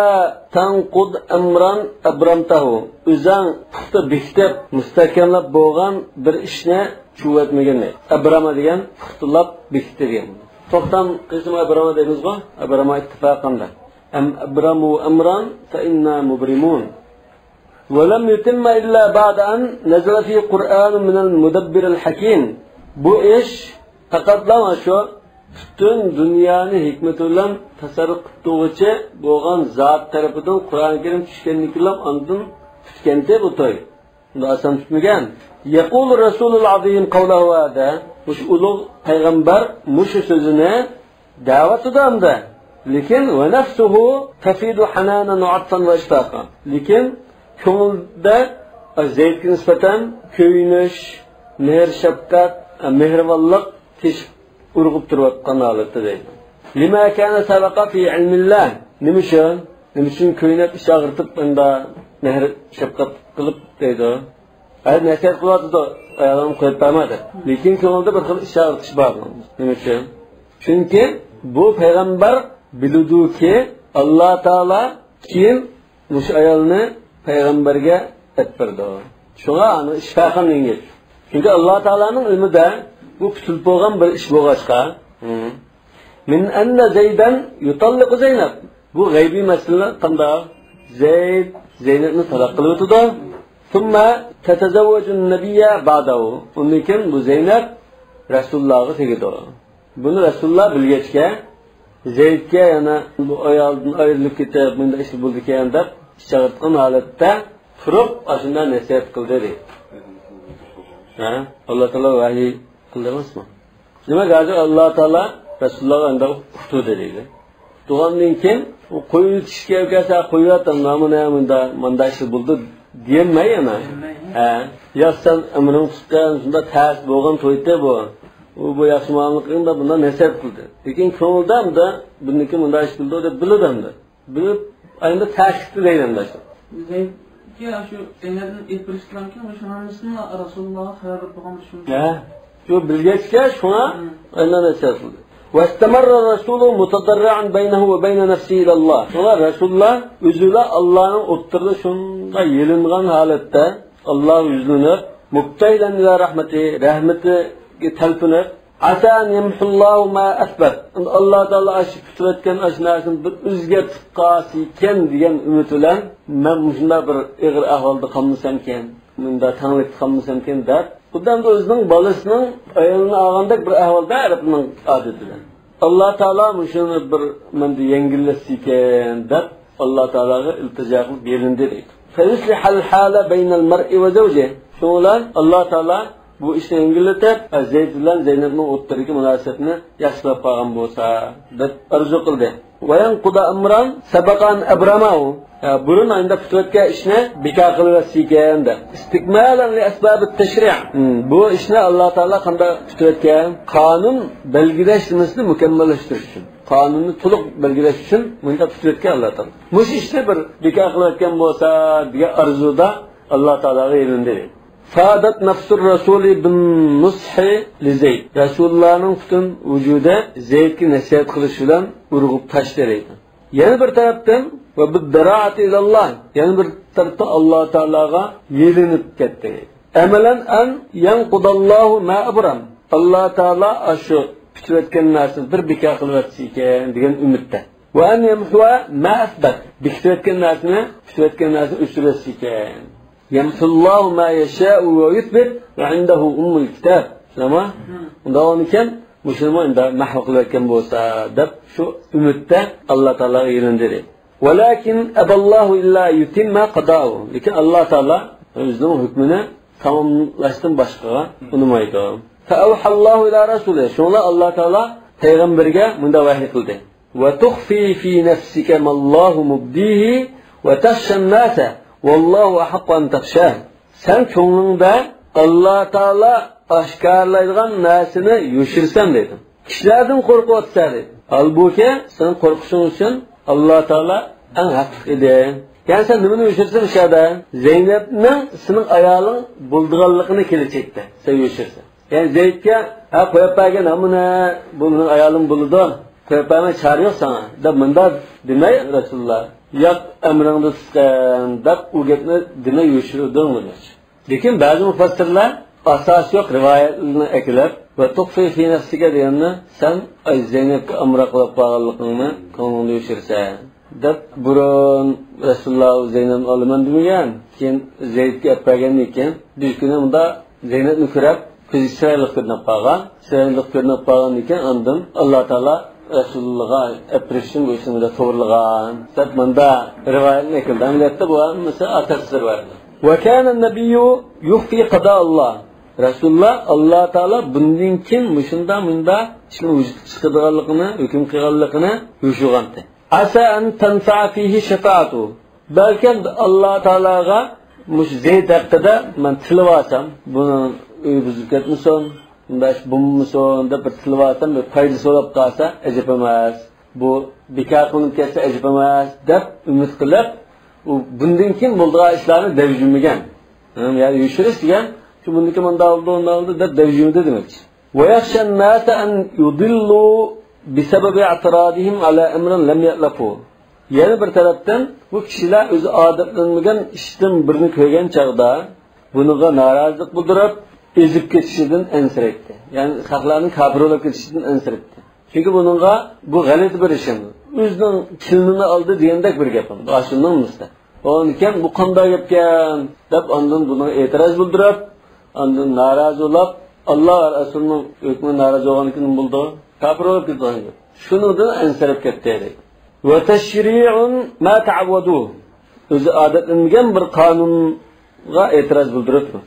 تنقض أمرا أبرمته، ئۆزۈڭ پۇختا بېكىتىپ، مۇستەھكەملەپ بولغان بىر ئىشنى چۇۋاتمىگىن. ئەبرامە دېگەن پۇختىلاپ بېكىتتى دېگەن. توختام قىسمى ئەبرامە دەيمىزغۇ؟ ئەبرامە ئىتتىپاقەن دە. أم أبرموا أمرا فإنا مبرمون. ولم يتم إلا بعد أن نزل فيه قرآن من المدبر الحكيم. بۇ ئىش پەقەتلا شۇ پۈتۈن دۇنيانى ھېكمىتى بىلەن تەسەررۇپ قىلىپ تۇرغۇچى بولغان زات تەرىپىدىن قۇرئان كەرىم چۈشكەندىن كېيىنلا ئاندىن پۈتكەنتى بۇ توي. ئۇنداق ئاسان پۈتمىگەن. يقول الرسول العظيم قوله هذا، مۇشۇ ئۇلۇغ پەيغەمبەر مۇشۇ سۆزىنى دەۋاتىدۇ ئەمدى. لېكىن ونفسه تفيض حنانا وعطفا وإشفاقا. لېكىن كۆڭلىدە زەيدكە نىسبەتەن كۆيۈنۈش، مېھىر-شەپقەت، مېھرىبانلىق تېشىپ ئۇرغۇپ تۇرۇۋاتقان ھالەتتە دەيدۇ. لما كان سبق في علم الله. نېمە ئۈچۈن؟ نېمە ئۈچۈن كۆيۈنۈپ، ئىچ ئاغرىتىپ، ئەمدى مېھىر-شەپقەت قىلىپ دەيدۇ؟ ھەي، نەسىھەت قىلىۋاتىدۇ، ئايالىڭنى قويۇپ بەرمە دەپ. لېكىن كۆڭلىدە بىر خىل ئىچ ئاغرىتىش بار. نېمە ئۈچۈن؟ چۈنكى بۇ پەيغەمبەر بىلىدۇكى، ئاللا تائالا كېيىن مۇشۇ ئايالنى پەيغەمبەرگە ئەپ بېرىدۇ. شۇڭا ئانا ئىش پەخەم يېڭىل. چۈنكى ئاللا تائالانىڭ ئىلمىدا بۇ پۈتۈلۈپ بولغان بىر ئىش بولغاچقا. من أن زيدا يطلق زينب. بۇ غەيبىي مەسىلە قانداق؟ زەيد زەينەپنى تالاق قىلىۋېتىدۇ. ثم تتزوج النبي بعده. ئۇندىن كېيىن بۇ زەينەپ رەسۇلۇللاغا تېگىدۇ. بۇنى رەسۇلۇللا بىلگەچكە، زەيدكە يەنە بۇ ئايالدىن ئايرىلىپ كېتىپ، مۇنداق ئىش بولىدىكەن دەپ ئىچ ئاغرىتقان ھالەتتە تۇرۇپ، ئاشۇنداق نەسىھەت قىلدى دەيدۇ. ھە؟ ئاللا تائالا ۋەھىي قىلدى ئەمەسمۇ؟ دېمەك، ھازىر ئاللا تائالا رەسۇلۇللاغا ئانداق ئۇقتۇردى دەيدۇ. ئۇقتۇرغاندىن كېيىن، ئۇ قويۇۋېتىشكە كەلسە، قويۇۋەت، مانا مۇنداق، مۇنداق ئىش بولدى دېيەلمەي يەنە. ھە. يا سەن ئەمرىڭ تۇتقان، شۇنداق تەس بولغان تويتى بۇ. ئۇ بۇ ياخشى مۇئامىلە قىلغاندا بۇنداق نەسىھەت قىلدى. لېكىن كۆڭلىدە ئەمدى بۇنىڭكى مۇنداق ئىش قىلدى دەپ بىلىدۇ ئەمدى. بىلىپ، ئەمدى تەكىتلەيدۇ ئەمدى. زەيد يا شۇ ئەينەدىن ئېلىپ بېرىشتىن كېيىن مۇشۇ ھەممىسىنى رەسۇلۇللاغا خەۋەر بېرىپ بولغان شۇ. ھە، شۇ بىلگەچكە شۇڭا مم. ئاندىن نەسىھەت قىلدى. واستمر الرسول متضرعا بينه وبين نفسه إلى الله. شۇڭا رەسۇلۇللا ئۆزىلا ئاللانىڭ ئوتتۇرىدا شۇنداق يېلىنغان ھالەتتە ئاللاغا يۈزلىنىپ، مبتهلا إلى رحمته، رەھمىتىگە تەلپۈنۈپ، عسى أن يمحو الله ما أثبت. ئاللا تائالا ئاشۇ پۈتۈۋەتكەن ئاشۇ نەرسىنى بىر ئۆزگەرتىپ قالسىكەن دېگەن ئۈمىد بىلەن مەن مۇشۇنداق بىر ئېغىر ئەھۋالدا قالمىسامكەن، مۇنداق تەڭلىكتە قالمىسامكەن دەپ، خۇددى ئەمدى ئۆزىنىڭ بالىسىنىڭ ئايالىنى ئالغاندەك بىر ئەھۋالدا ئەرەبنىڭ ئادىتى بىلەن. ئاللا تائالا مۇشۇنى بىر مەندە يەڭگىللەتسىكەن دەپ، ئاللا تائالاغا ئىلتىجا قىلىپ يېلىندى دەيدۇ. فيصلح الحال بين المرء وزوجه. شۇڭا ئاللا تائالا بۇ ئىشنى يەڭگىللىتىپ، زەيد بىلەن زەينەپنىڭ ئوتتۇرىدىكى مۇناسىۋەتنى ياخشىلاپ قالغان بولسا، دەپ ئارزۇ قىلدى. وينقض أمرا سبق أن أبرمه. بۇرۇن ئاينىدا پۈتۈۋەتكەن ئىشنى بىكار قىلىۋەتسىكەن دەپ. استكمالا لأسباب التشريع. بۇ ئىشنى ئاللا تائالا قانداق پۈتۈۋەتكەن؟ قانۇن بەلگىلەش نېمىسىنى مۇكەممەللەشتۈرۈش ئۈچۈن. قانۇننى تولۇق بەلگىلەش ئۈچۈن مۇنداق پۈتۈۋەتكەن ئاللا تائالا. مۇشۇ ئىشنى بىر بىكار قىلىۋەتكەن بولسا دېگەن ئارزۇدا ئاللا تائالاغا يېلىندى. فاضت نفس الرسول بالنصح لزيد. رەسۇلۇللانىڭ پۈتۈن ۋۇجۇدى زەيدكە نەسىھەت قىلىش بىلەن ئۇرغۇپ تاشتى دەيدۇ. يەنە بىر تەرەپتىن، وبالضراعة إلى الله. يەنە بىر تەرەپتىن ئاللا تائالاغا يېلىنىپ كەتتى. أملا أن ينقض الله ما أبرم. ئاللا تائالا ئاشۇ پۈتۈۋەتكەن نەرسىنى بىر بىكار قىلىۋەتسىكەن دېگەن ئۈمىدتە. وأن يمحو ما أثبت. بېكىتىۋەتكەن نەرسىنى، پۈتۈۋەتكەن نەرسىنى ئۆچۈرۈۋەتسىكەن. يمحو الله ما يشاء ويثبت وعنده أم الكتاب. شۇنداقمۇ؟ مم. ئۇنداق بولغانىكەن، مۇشۇنىمۇ ئەمدى مەھۋ قىلىۋەتكەن بولسا دەپ، شۇ ئۈمىدتە ئاللا تائالاغا يېلىندى دەيدۇ. ولكن أبى الله إلا أن يتم قضاءه. لېكىن ئاللا تائالا ئۆزىنىڭ ھۆكمىنى تاماملاشتىن باشقىغا ئۇنىمايدۇ. فأوحى الله إلى رسوله. شۇڭا ئاللا تائالا پەيغەمبەرگە مۇنداق ۋەھىي قىلدى. وتخفي في نفسك ما الله مبديه وتخشى الناس والله أحق أن تخشاه. سەن كۆڭلۈڭدە ئاللا تائالا ئاشكارىلايدىغان نەرسىنى يوشۇرىسەن دېدىم. كىشىلەردىن قورقۇۋاتىسەن دېدىم. ھالبۇكى، سەن قورقۇشۇڭ ئۈچۈن ئاللا تائالا ئەڭ ھەقلىق ئىدى. يەنى سەن نېمىنى يوشۇرىسەن ئۇ يەردە؟ زەينەپنىڭ سېنىڭ ئايالىڭ بولىدىغانلىقىنى كېلەچەكتە سەن يوشۇرىسەن. يەنى زەيدكە، ھە، قويۇپ بەرگىن، ھە، بۇنى، بۇ مېنىڭ ئايالىم بولىدۇ، قويۇپ بەرمەي چارە يوق ساڭا، دەپ مۇنداق دېمەي رەسۇلۇللا، ياق، ئەمرىڭدە تۇتقىن، دەپ ئۇ گەپنى دېمەي يوشۇردۇڭ دېمەكچى. لېكىن بەزى مۇپەسسىرلەر ئاساسى يوق رىۋايەتلەرنى ئەكېلىپ، ۋە تۇخفى فى نەفسىكە دېگەننى سەن ئاي زەينەپكە ئامراق بولۇپ قالغانلىقىڭنى كۆڭلۈڭدە يوشۇرىسەن، دەپ بۇرۇن رەسۇلۇللا زەينەپنى ئالىمەن دېمىگەن، كېيىن زەيدكە ئەپ بەرگەندىن كېيىن بىر كۈنى مۇندا زەينەپنى كۆرۈپ، كۆزى چىرايلىق كۆرۈنۈپ قالغان. چىرايلىق كۆرۈنۈپ قالغاندىن كېيىن ئاندىن ئاللا تائالا رەسۇلۇللاغا ئەپ بېرىشنى بۇ ئىشنى توغرىلىغان دەپ مۇندا رىۋايەتنى ئەكەلدى. ئەمەلىيەتتە بۇ ھەممىسى ئاساسسىز رىۋايەتلەر. وكان النبي يخفي قضاء الله. رەسۇلۇللا ئاللا تائالا بۇندىن كېيىن مۇشۇنداق مۇنداق ئىشنى ۋۇجۇدقا چىقىدىغانلىقىنى، ھۆكۈم قىلغانلىقىنى يوشۇرغانتى. عسى أن تنفع فيه شفاعته. بەلكىم ئاللا تائالاغا مۇشۇ زەيد ھەققىدە مەن تىلىۋالسام، بۇنىڭ ئۆيى بۇزۇلۇپ كەتمىسۇن، مۇنداق ئىش بولمىسۇن دەپ بىر تىلىۋالسام، بىر پايدىسى بولۇپ قالسا ئەجەب ئەمەس. بۇ بىكار قىلىنىپ كەتسە ئەجەب ئەمەس دەپ ئۈمىد قىلىپ، ئۇ بۇندىن كېيىن بولىدىغان ئىشلارنى دەۋجۈمىگەن. يەنى يوشۇرۇش دېگەن، شۇ بۇندىن كېيىن مۇنداق بولىدۇ، ئۇنداق بولىدۇ دەپ دەۋجۈمىدى دېمەكچى. ويخشى الناس أن يضلوا بسبب اعتراضهم على أمر لم يألفوه. يەنە بىر تەرەپتىن، بۇ كىشىلەر ئۆزى ئادەتلەنمىگەن ئىشتىن بىرنى كۆرگەن چاغدا، بۇنىڭغا نارازىلىق بىلدۈرۈپ، ئېزىپ كېتىشىدىن ئەنسىرەيتتى. يەنى خەقلەرنىڭ كاپىر بولۇپ كېتىشىدىن ئەنسىرەيتتى. چۈنكى بۇنىڭغا، بۇ غەلىتە بىر ئىش ئەمدى. ئۆزىنىڭ كېلىنىنى ئالدى دېگەندەك بىر گەپ ئەمدى. ئاشۇنىڭ مىسلى. ئۇنىڭدىن كېيىن بۇ قانداق گەپكەن دەپ ئاندىن بۇنىڭغا ئېتىراز بىلدۈرۈپ، ئاندىن نارازى بولۇپ، ئاللا ۋە رەسۇلىنىڭ ھۆكمىگە نارازى بولغاندىن كېيىن نېمە بولىدۇ؟ كاپىر بولۇپ كېتىدىغان گەپ. شۇنىڭدىن ئەنسىرەپ كەتتى دەيدۇ. وتشريع ما تعودوه. ئۆزى ئادەتلەنمىگەن بىر قانۇنغا ئېتىراز بىلدۈرۈپتۇ.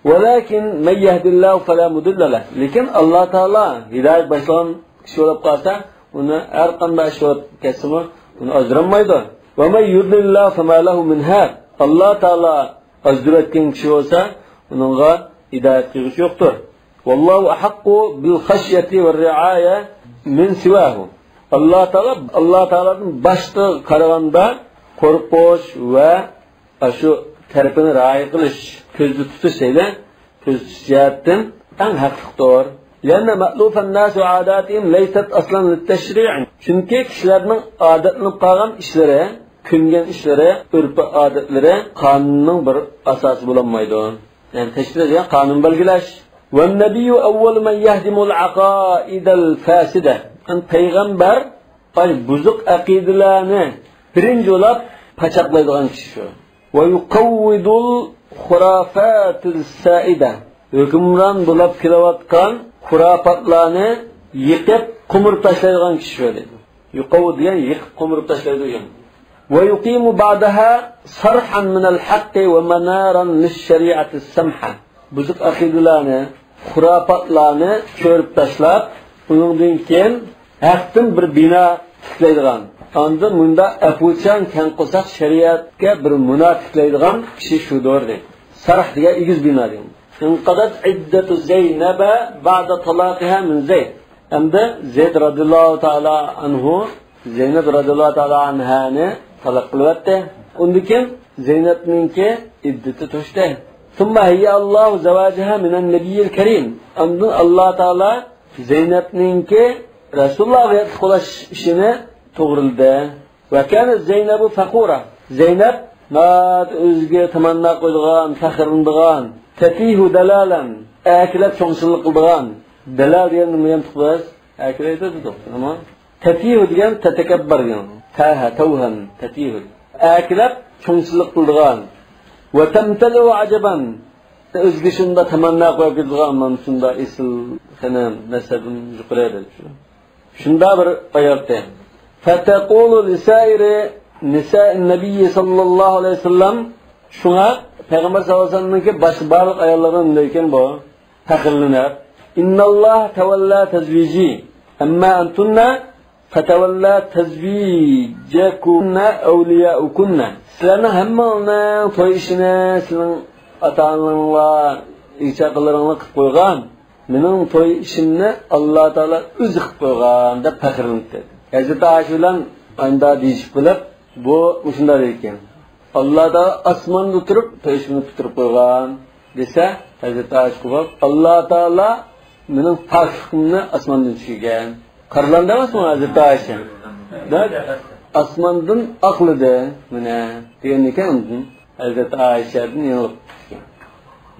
ولكن من يهد الله فلا مضل له. لېكىن ئاللا تائالا ھىدايەت باشلىغان كىشى بولۇپ قالسا، ئۇنى ھەر قانداق ئىش بولۇپ كەتسىمۇ، ئۇنى ئازدۇرالمايدۇ. ومن يضلل الله فما له من هاد. ئاللا تائالا ئازدۇرۇۋەتكەن كىشى بولسا، ئۇنىڭغا ھىدايەت قىلغۇچى يوقتۇر. والله أحق بالخشية والرعاية من سواه. ئاللا تائالا، ئاللا تائالادىن باشقىغا قارىغاندا قورقۇش ۋە ئاشۇ تەرىپىنى رىئايە قىلىش، كۆزدە تۇتۇش دەيلى، كۆزىتىش جەھەتتىن ئەڭ ھەقلىقتۇر. لأن مألوف الناس وعاداتهم ليست أصلا للتشريع. چۈنكى كىشىلەرنىڭ ئادەتلىنىپ قالغان ئىشلىرى، كۆنگەن ئىشلىرى، ئۆرپ-ئادەتلىرى قانۇننىڭ بىر ئاساسى بولالمايدۇ. يەنى تەشرىئ دېگەن قانۇن بەلگىلەش. والنبي أول من يهدم العقائد الفاسدة. يەنى پەيغەمبەر ئاي بۇزۇق ئەقىدىلەرنى بىرىنچى بولۇپ پاچاقلايدىغان كىشى شۇ. ويقوض الخرافات السائدة. ھۆكۈمران بولۇپ كېلىۋاتقان خۇراپاتلارنى يىقىپ، قومۇرۇپ تاشلايدىغان كىشى شۇ دەيدۇ. يقوض دېگەن يىقىپ قومۇرۇپ تاشلايدۇ دېگەن. ويقيم بعدها صرحا من الحق ومنارا للشريعة السمحة. بۇزۇق ئەقىدىلەرنى، خۇراپاتلارنى چۆرۈپ تاشلاپ، ئۇنىڭدىن كېيىن ھەقتىن بىر بىنا تىكلەيدىغان، ئاندىن مۇنداق ئەپۇچان، كەڭ قورساق شەرىئەتكە بىر مۇنار تىكلەيدىغان كىشى شۇدۇر دەيدۇ. سەرھ دېگەن ئېگىز بىنا دېگەن. انقضت عدة زينب بعد طلاقها من زيد. ئەمدى زەيد رەزىياللاھۇ تائالا ئەنھۇ زەينەپ رەزىياللاھۇ تائالا ئەنھانى تالاق قىلىۋەتتى. ئۇندىن كېيىن زەينەپنىڭكى ئىددىتى توشتى. ثم هيأ الله زواجها من النبي الكريم. ئاندىن ئاللا تائالا زەينەپنىڭكى رەسۇلۇللاغا ياتلىق بولاش ئىشىنى توغرىلىدى. وكانت زينب فخورة. زەينەپ ناھايىتى ئۆزىگە تاماننا قويىدىغان، پەخىرلىنىدىغان. تتيه دلالا. ئەركىلەپ چوڭچىلىق قىلىدىغان. دلال دېگەننى نېمە دېدۇق بىز؟ ئەركىلەيدۇ دېدۇق، ئەمما تتيه دېگەن تتكبر دېگەن. تاھە، تەۋھەم، تتيه. ئەركىلەپ چوڭچىلىق قىلىدىغان. وتمتلئ عجبا. ئۆزىگە شۇنداق تاماننا قويۇپ كېتىدىغان، مانا شۇنداق ئېسىل سەنەم، نەسەبىم يۇقىرى دەپ شۇ. شۇنداق بىر ئايالتى. فتقول لسائر نساء النبي صلى الله عليه وسلم. شۇڭا پەيغەمبەر ساللاللاھۇ ئەلەيھى ۋەسەللەمنىڭكى باشقا بارلىق ئاياللارغا نېمە دەيدىكەن بۇ؟ پەخىرلىنىپ، إن الله تولى تزويجي، أما أنتن فتولى تزويجكن أولياؤكن. سىلەرنىڭ ھەممىڭلارنىڭ توي ئىشىنى سىلەرنىڭ ئاتا-ئانىلىرىڭلار، ئىگە-چاقىلىرىڭلار قىلىپ قويغان. مېنىڭ توي ئىشىمنى ئاللا تائالا ئۆزى قىلىپ قويغان دەپ پەخىرلىنىپ كەتتى. ھەزرىتى ئائىشە بىلەن ئانداق دېيىشىپ بولۇپ، بۇ مۇشۇنداق دېگەن. ئاللا تائالا ئاسماندا تۇرۇپ توي ئىشىمنى پۈتتۈرۈپ قويغان دېسە، ھەزرىتى ئائىشە قوپۇپ، ئاللا تائالا مېنىڭ پاكلىقىمنى ئاسماندىن چۈشۈرگەن. قارىلاندى ئەمەسمۇ ھەزرىتى ئائىشە؟ دەپ، ئاسماندىن ئاقلىدى مېنى دېگەندىكىن، ئاندىن ھەزرىتى ئائىشەدىن يېڭىلىپ كەتكەن.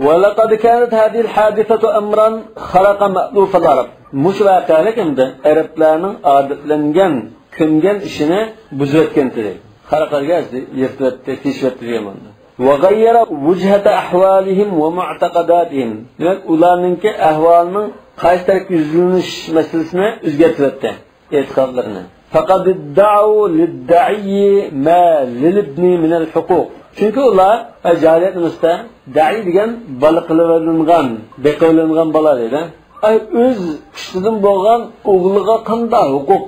ولقد كانت هذه الحادثة أمرا خرق مألوف العرب. مۇشۇ ۋەقەلىك ئەمدى ئەرەبلەرنىڭ ئادەتلەنگەن، كۆنگەن ئىشىنى بۇزۇۋەتكەن تېدى. خەرەق دېگەن يىرتىۋەتتى، تېشىۋەتتى دېگەن مەنىدە. وغير وجهة أحوالهم ومعتقداتهم. دېمەك، ئۇلارنىڭكى ئەھۋالىنىڭ قايسى تەرەپكە يۈزلىنىش مەسىلىسىنى ئۆزگەرتىۋەتتى. ئېتىقادلىرىنى. فقد ادعوا للدعي ما للابن من الحقوق. چۈنكى ئۇلار، ئە، جاھىلىيەت نېمىسىدە دەئىي دېگەن بالا قىلىۋېلىنغان، بېقىۋېلىنغان بالا دەيدۇ. ئاي، ئۆز پۇشتىدىن بولغان ئوغلىغا قانداق ھوقۇق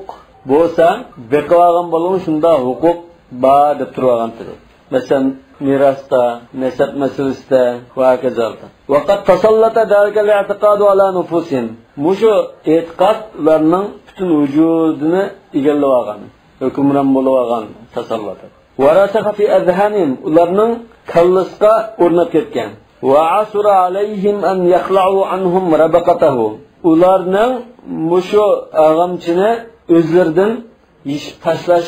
بولسا، بېقىۋالغان بالىغا شۇنداق ھوقۇق بار دەپ تۇرۇۋالغانتىدى. مەسىلەن، مىراستا، نەسەب مەسىلىسىدە ۋە ھاكازا. وقد تسلط ذلك الاعتقاد على نفوسهم. مۇشۇ ئېتىقاد ئۇلارنىڭ پۈتۈن ۋۇجۇدىنى ئىگىلىۋالغان، ھۆكۈمران بولۇۋالغان، تسلط. ورسخ في أذهانهم، ئۇلارنىڭ كاللىسىغا ئورناپ كەتكەن. وعسر عليهم أن يخلعوا عنهم ربقته. ئۇلارنىڭ مۇشۇ ئارغامچىنى ئۆزلىرىدىن يېشىپ تاشلاش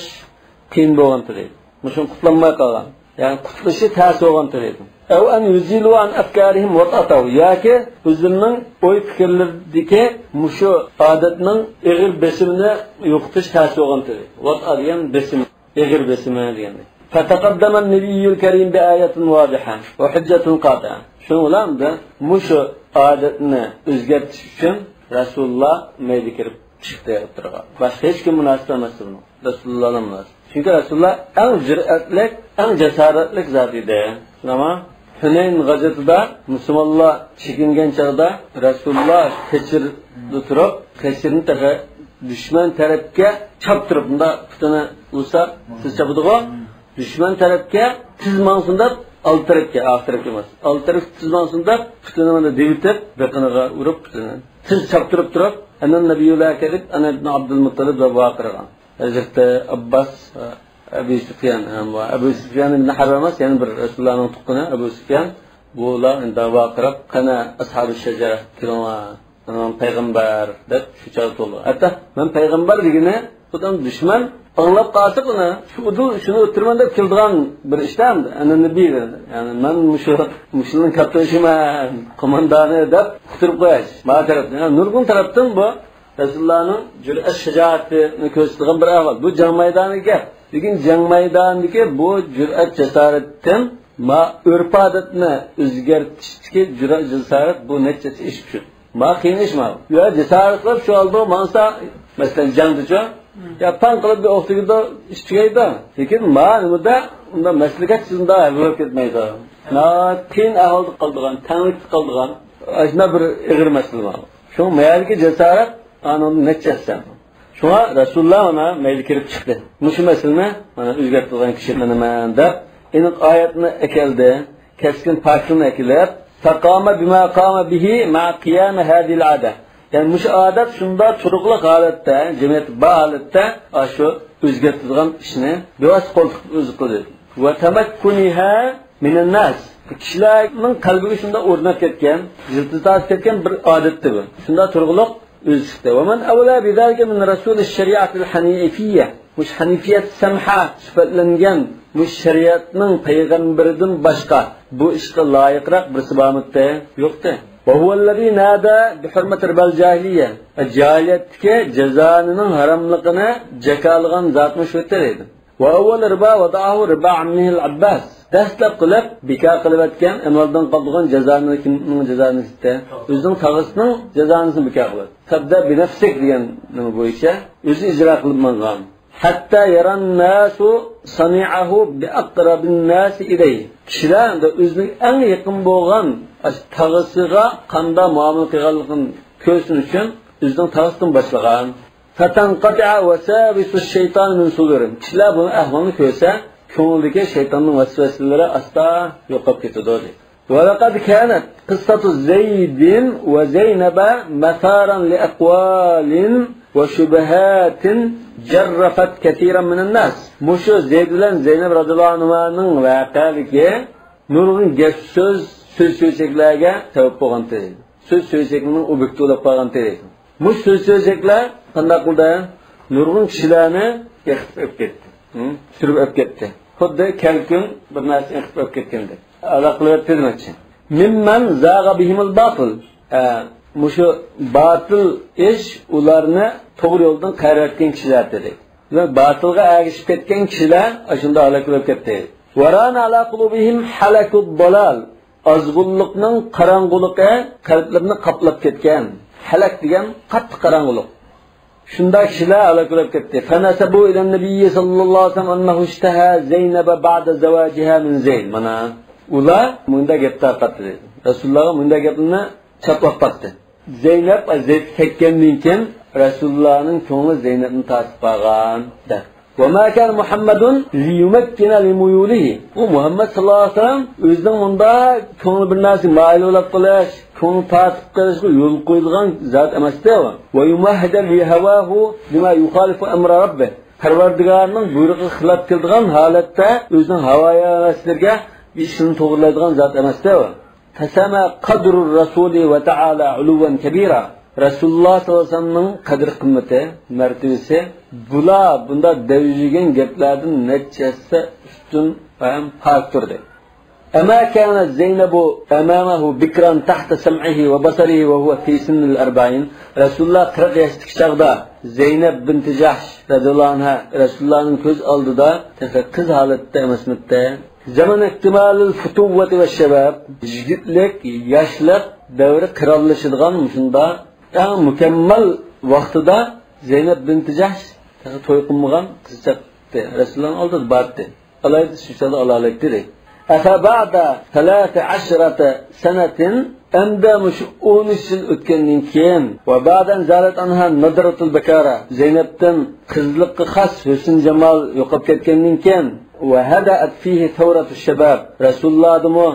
قىيىن بولغانتى دەيدۇ. مۇشۇنى قۇتلانماي قالغان. يەنى قۇتلىشى تەس بولغانتى دەيدۇ. أو أن يزيلوا عن أفكارهم وطأته. ياكى ئۆزلىرىنىڭ ئوي پىكىرلىرىدىكى مۇشۇ ئادەتنىڭ ئېغىر بېسىمىنى يوقىتىش تەس بولغانتى دەيدۇ. ۋەتئا دېگەن بېسىم، ئېغىر بېسىمى دېگەندەك. فتقدم النبي الكريم بآية واضحة وحجة قاطعة. شۇنىڭ بىلەن مۇشۇ ئادەتنى ئۆزگەرتىش ئۈچۈن رەسۇلۇللا مەيدە كىرىپ چىقتى ئوتتۇرىغا. باشقا ھېچكىم مۇناسىپ ئەمەس بۇنىڭ. رەسۇلۇللا مۇناسىپ. چۈنكى رەسۇلۇللا ئەڭ جۈرئەتلىك، ئەڭ جاسارەتلىك زات ئىدى. شۇنداقمۇ؟ ھۈنەين غازۋىتىدا مۇسۇلمانلار چېكىنگەن چاغدا رەسۇلۇللا قېچىردا تۇرۇپ، قېچىرنى تېخى دۈشمەن تەرەپكە چاپتۇرۇپ، مۇنداق پۇتىنى ئۇرسا، تىز چاپىدىغۇ. دۈشمەن تەرەپكە تىز ماڭسۇن دەپ، ئالدى تەرەپكە، ئارقا تەرەپكە ئەمەس، ئالدى تەرەپكە تىز ماڭسۇن دەپ، پۇتىنى مانا دېۋىتىپ، بېقىنىغا ئۇرۇپ پۇتىنى تىز چاپتۇرۇپ تۇرۇپ، «أنا النبي لا كذب، أنا ابن عبد المطلب» دەپ ۋارقىرىغان. ھەزرىتى ئابباس، ئەبۇ سۇفيان، ھە، بۇ ئەبۇ سۇفيان ئىبن ھەرب ئەمەس، يەنە بىر رەسۇلۇللانىڭ تۇغقىنى ئەبۇ سۇفيان. بۇلار ئىنداق ۋارقىراپ، «قانا ئەسھابۇ شەجەرە، كېلىڭلار، مانا پەيغەمبەر» دەپ شۇ چاغدا تولدى. ھەتتا «مەن پەيغەمبەر» دېگىنى خۇدام دۈشمەن ئاڭلاپ قالسا ئۇنى، «شۇ ئۇدۇل شۇنى ئۆتتۈرىمەن» دەپ كېلىدىغان بىر ئىش-دە ئەمدى. ئەنە نەبىي، يەنى مەن مۇشۇ، مۇشۇنىڭ كاپتىنىمەن، قوماندانى دەپ ئۇقتۇرۇپ قوياش. ما تەرەپتىن، يەنى نۇرغۇن تەرەپتىن بۇ رەسۇلۇللانىڭ جۈرئەت، شاجائىتىنى كۆرسىتىدىغان بىر ئەھۋال. بۇ جەڭ مەيدانىدىكى گەپ. لېكىن جەڭ مەيدانىدىكى بۇ جۈرئەت، جاسارەتتىن ما ئۆرپ-ئادەتنى ئۆزگەرتىشتىكى جۈرئەت، جاسارەت بۇ نەچچىسى ئېشىپ چۈشىدۇ. ما قىيىن ئىش ما. يا جاسارەت قىلىپ شۇ ئالدىغا ماڭسا، مەسىلەن، جەڭدىچۇ، يا پاڭ قىلىپ بىر ئوق تېگىدۇ، ئىش تۈگەيدۇ. لېكىن ما نېمىدە ئۇنداق مەسلىكەتسىز ئۇنداق ھەل بولۇپ كەتمەيدۇ. ناھايىتى قىيىن ئەھۋالدا قالىدىغان، تەڭلىكتە قالىدىغان، ئاشۇنداق بىر ئېغىر مەسىلە بار. شۇڭا مەيەردىكى جاسارەت ئانىڭدىن نەچچە ھەسسە. شۇڭا رەسۇلۇللا مانا مەيدە كىرىپ چىقتى. مۇشۇ مەسىلىنى مانا ئۆزگەرتىدىغان كىشى مەنمەن دەپ، ئېنىق ئايەتنى ئەكەلدى، كەسكىن پاكىتنى ئەكېلىپ، فقام بما قام به مع قيام هذه العادة. يەنى مۇشۇ ئادەت شۇنداق تۇرۇقلۇق ھالەتتە، جەمئىيەت بار ھالەتتە ئاشۇ ئۆزگەرتىدىغان ئىشنى بىۋاسىتە قولتۇق ئۆزى قىلدى. وتمكنها من الناس. كىشىلەرنىڭ قەلبىگە شۇنداق ئورناپ كەتكەن، يىلتىز تارتىپ كەتكەن بىر ئادەتتى بۇ. شۇنداق تۇرۇقلۇق ئۆزى چىقتى. ومن أولى بذلك من رسول الشريعة الحنيفية. مۇشۇ ھەنىفىيەت سەمھا سۈپەتلەنگەن مۇشۇ شەرىئەتنىڭ پەيغەمبىرىدىن باشقا بۇ ئىشقا لايىقراق بىرسى بارمىدى؟ يوقتى. وهو الذي نادى بحرمة ربا الجاهلية. جاھىلىيەتتىكى جازانىنىڭ ھاراملىقىنى جاكارلىغان زاتمۇ شۇ دەيدۇ. وأول ربا وضعه ربا عمه العباس. دەسلەپ قىلىپ بىكار قىلىۋەتكەن، ئەمەلدىن قالدۇرغان جازانى، كىمنىڭ جازانىسى؟ ئۆزىنىڭ تاغىسىنىڭ جازانىسىنى بىكار قىلىۋەتتى. فابدأ بنفسك دېگەن نېمە بويىچە ئۆزى ئىجرا قىلىپ ماڭغان. حتى يرى الناس صنيعه بأقرب الناس إليه. كىشىلەر ئۆزىنىڭ ئەڭ يېقىن بولغان ئاشۇ تاغىسىغا قانداق مۇئامىلە قىلغانلىقىنى كۆرسۇن ئۈچۈن ئۆزىنىڭ تاغىسىدىن باشلىغان. فتنقطع وساوس الشيطان من صدورهم. كىشىلەر بۇنىڭ ئەھۋالىنى كۆرسە، كۆڭلىدىكى شەيتاننىڭ ۋەسۋەسىلىرى ئاستا يوقاپ كېتىدۇ، دەيدۇ. ولقد كانت قصة زيد وزينب مثارا لأقوال وشبهات جرفت كثيرا من الناس. مۇشۇ زەيد بىلەن زەينەپ رەزىياللاھۇ ئەنھۇمانىڭ ۋەقەلىكى نۇرغۇن گەپ سۆز، سۆز سۆزەكلەرگە سەۋەب بولغانتى. سۆز سۆزەكنىڭ ئوبيېكتى بولۇپ قالغانتى. مۇشۇ سۆز سۆزەكلەر قانداق قىلدى؟ نۇرغۇن كىشىلەرنى ئېقىتىپ ئۆپ كەتتى. ھە؟ سۈرۈپ ئۆپ كەتتى. خۇددى كەلكۈن بىر نەرسىنى ئېقىتىپ ئۆپ كەتكەندەك. ئالاقىلىۋەتتى دېمەكچى. ممن زاغ بهم الباطل. ئە، مۇشۇ باتىل ئىش ئۇلارنى توغرا يولدىن قايرىۋەتكەن كىشىلەر دېدى. باتىلغا ئەگىشىپ كەتكەن كىشىلەر ئاشۇنداق ھالاك بولۇپ كەتتى. وران على قلوبهم حلك الضلال. ئازغۇنلۇقنىڭ قاراڭغۇلۇقى قەلبلىرىنى قاپلاپ كەتكەن. ھەلەك دېگەن قاتتىق قاراڭغۇلۇق. شۇنداق كىشىلەر ھالاك بولۇپ كەتتى. فنسبوا إلى النبي صلى الله عليه وسلم أنه اشتهى زينب بعد زواجها من زيد. مانا، ئۇلار مۇنداق گەپ تارقاتتى. رەسۇلۇللاغا مۇنداق گەپنى چاپلاپ باقتى. زەينەپ، زەيد كەتكەندىن كېيىن رەسۇلۇللانىڭ كۆڭلى زەينەپنى تارتىپ قالغان، دەپ. وما كان محمد ليمكن لميوله. ئۇ مۇھەممەد ساللاللاھۇ ئەلەيھى ۋەسەللەم ئۆزىنىڭ مۇنداق كۆڭلى بىر نەرسىگە مايىل بولۇپ قېلىش، كۆڭلى تارتىپ قېلىشقا يول قويىدىغان زات ئەمەستى ئۇ. ويمهد لهواه بما يخالف أمر ربه. پەرۋەردىگارىنىڭ بۇيرۇقىغا خىلاپ كېلىدىغان ھالەتتە ئۆزىنىڭ ھاۋا-ھەۋەسلىرىگە بىر ئىشنى توغرىلايدىغان زات ئەمەستى ئۇ. فسما قدر الرسول وتعالى علوا كبيرا. رەسۇلۇللا ساللاللاھۇ ئەلەيھى ۋەسەللەمنىڭ قەدىر-قىممىتى، مەرتىۋىسى بۇلار بۇنداق دەۋجىگەن گەپلەردىن نەچچە ھەسسە ئۈستۈن ھەم پاك تۇردى. أما كانت زينب أمامه بكرا تحت سمعه وبصره وهو في سن الأربعين. رەسۇلۇللا قىرىق ياشتىكى چاغدا زەينەپ بىنتى جەھش رەزىياللاھۇ ئەنھا رەسۇلۇللانىڭ كۆز ئالدىدا تېخى قىز ھالەتتە ئەمەسمىدى. زمن اكتمال الفتوة والشباب. يىگىتلىك، ياشلىق دەۋرى قىرانلىشىدىغان مۇشۇنداق ئەڭ مۇكەممەل ۋاقتىدا زەينەپ بىنتى جەھش تېخى توي قىلمىغان قىزچاق رەسۇلۇللانىڭ ئالدىدا بارتتى. ئالايدى، شۇ چاغدا ئالالايتتى، دەيدۇ. أفبعد ثلاث عشرة سنة، ئەمدى مۇشۇ ئون ئۈچ يىل ئۆتكەندىن كېيىن، وبعد أن زالت عنها نضرة البكارة، زەينەپتىن قىزلىققا خاس ھۆسن-جامال يوقاپ كەتكەندىن كېيىن، وهدأت فيه ثورة الشباب، رەسۇلۇللادىمۇ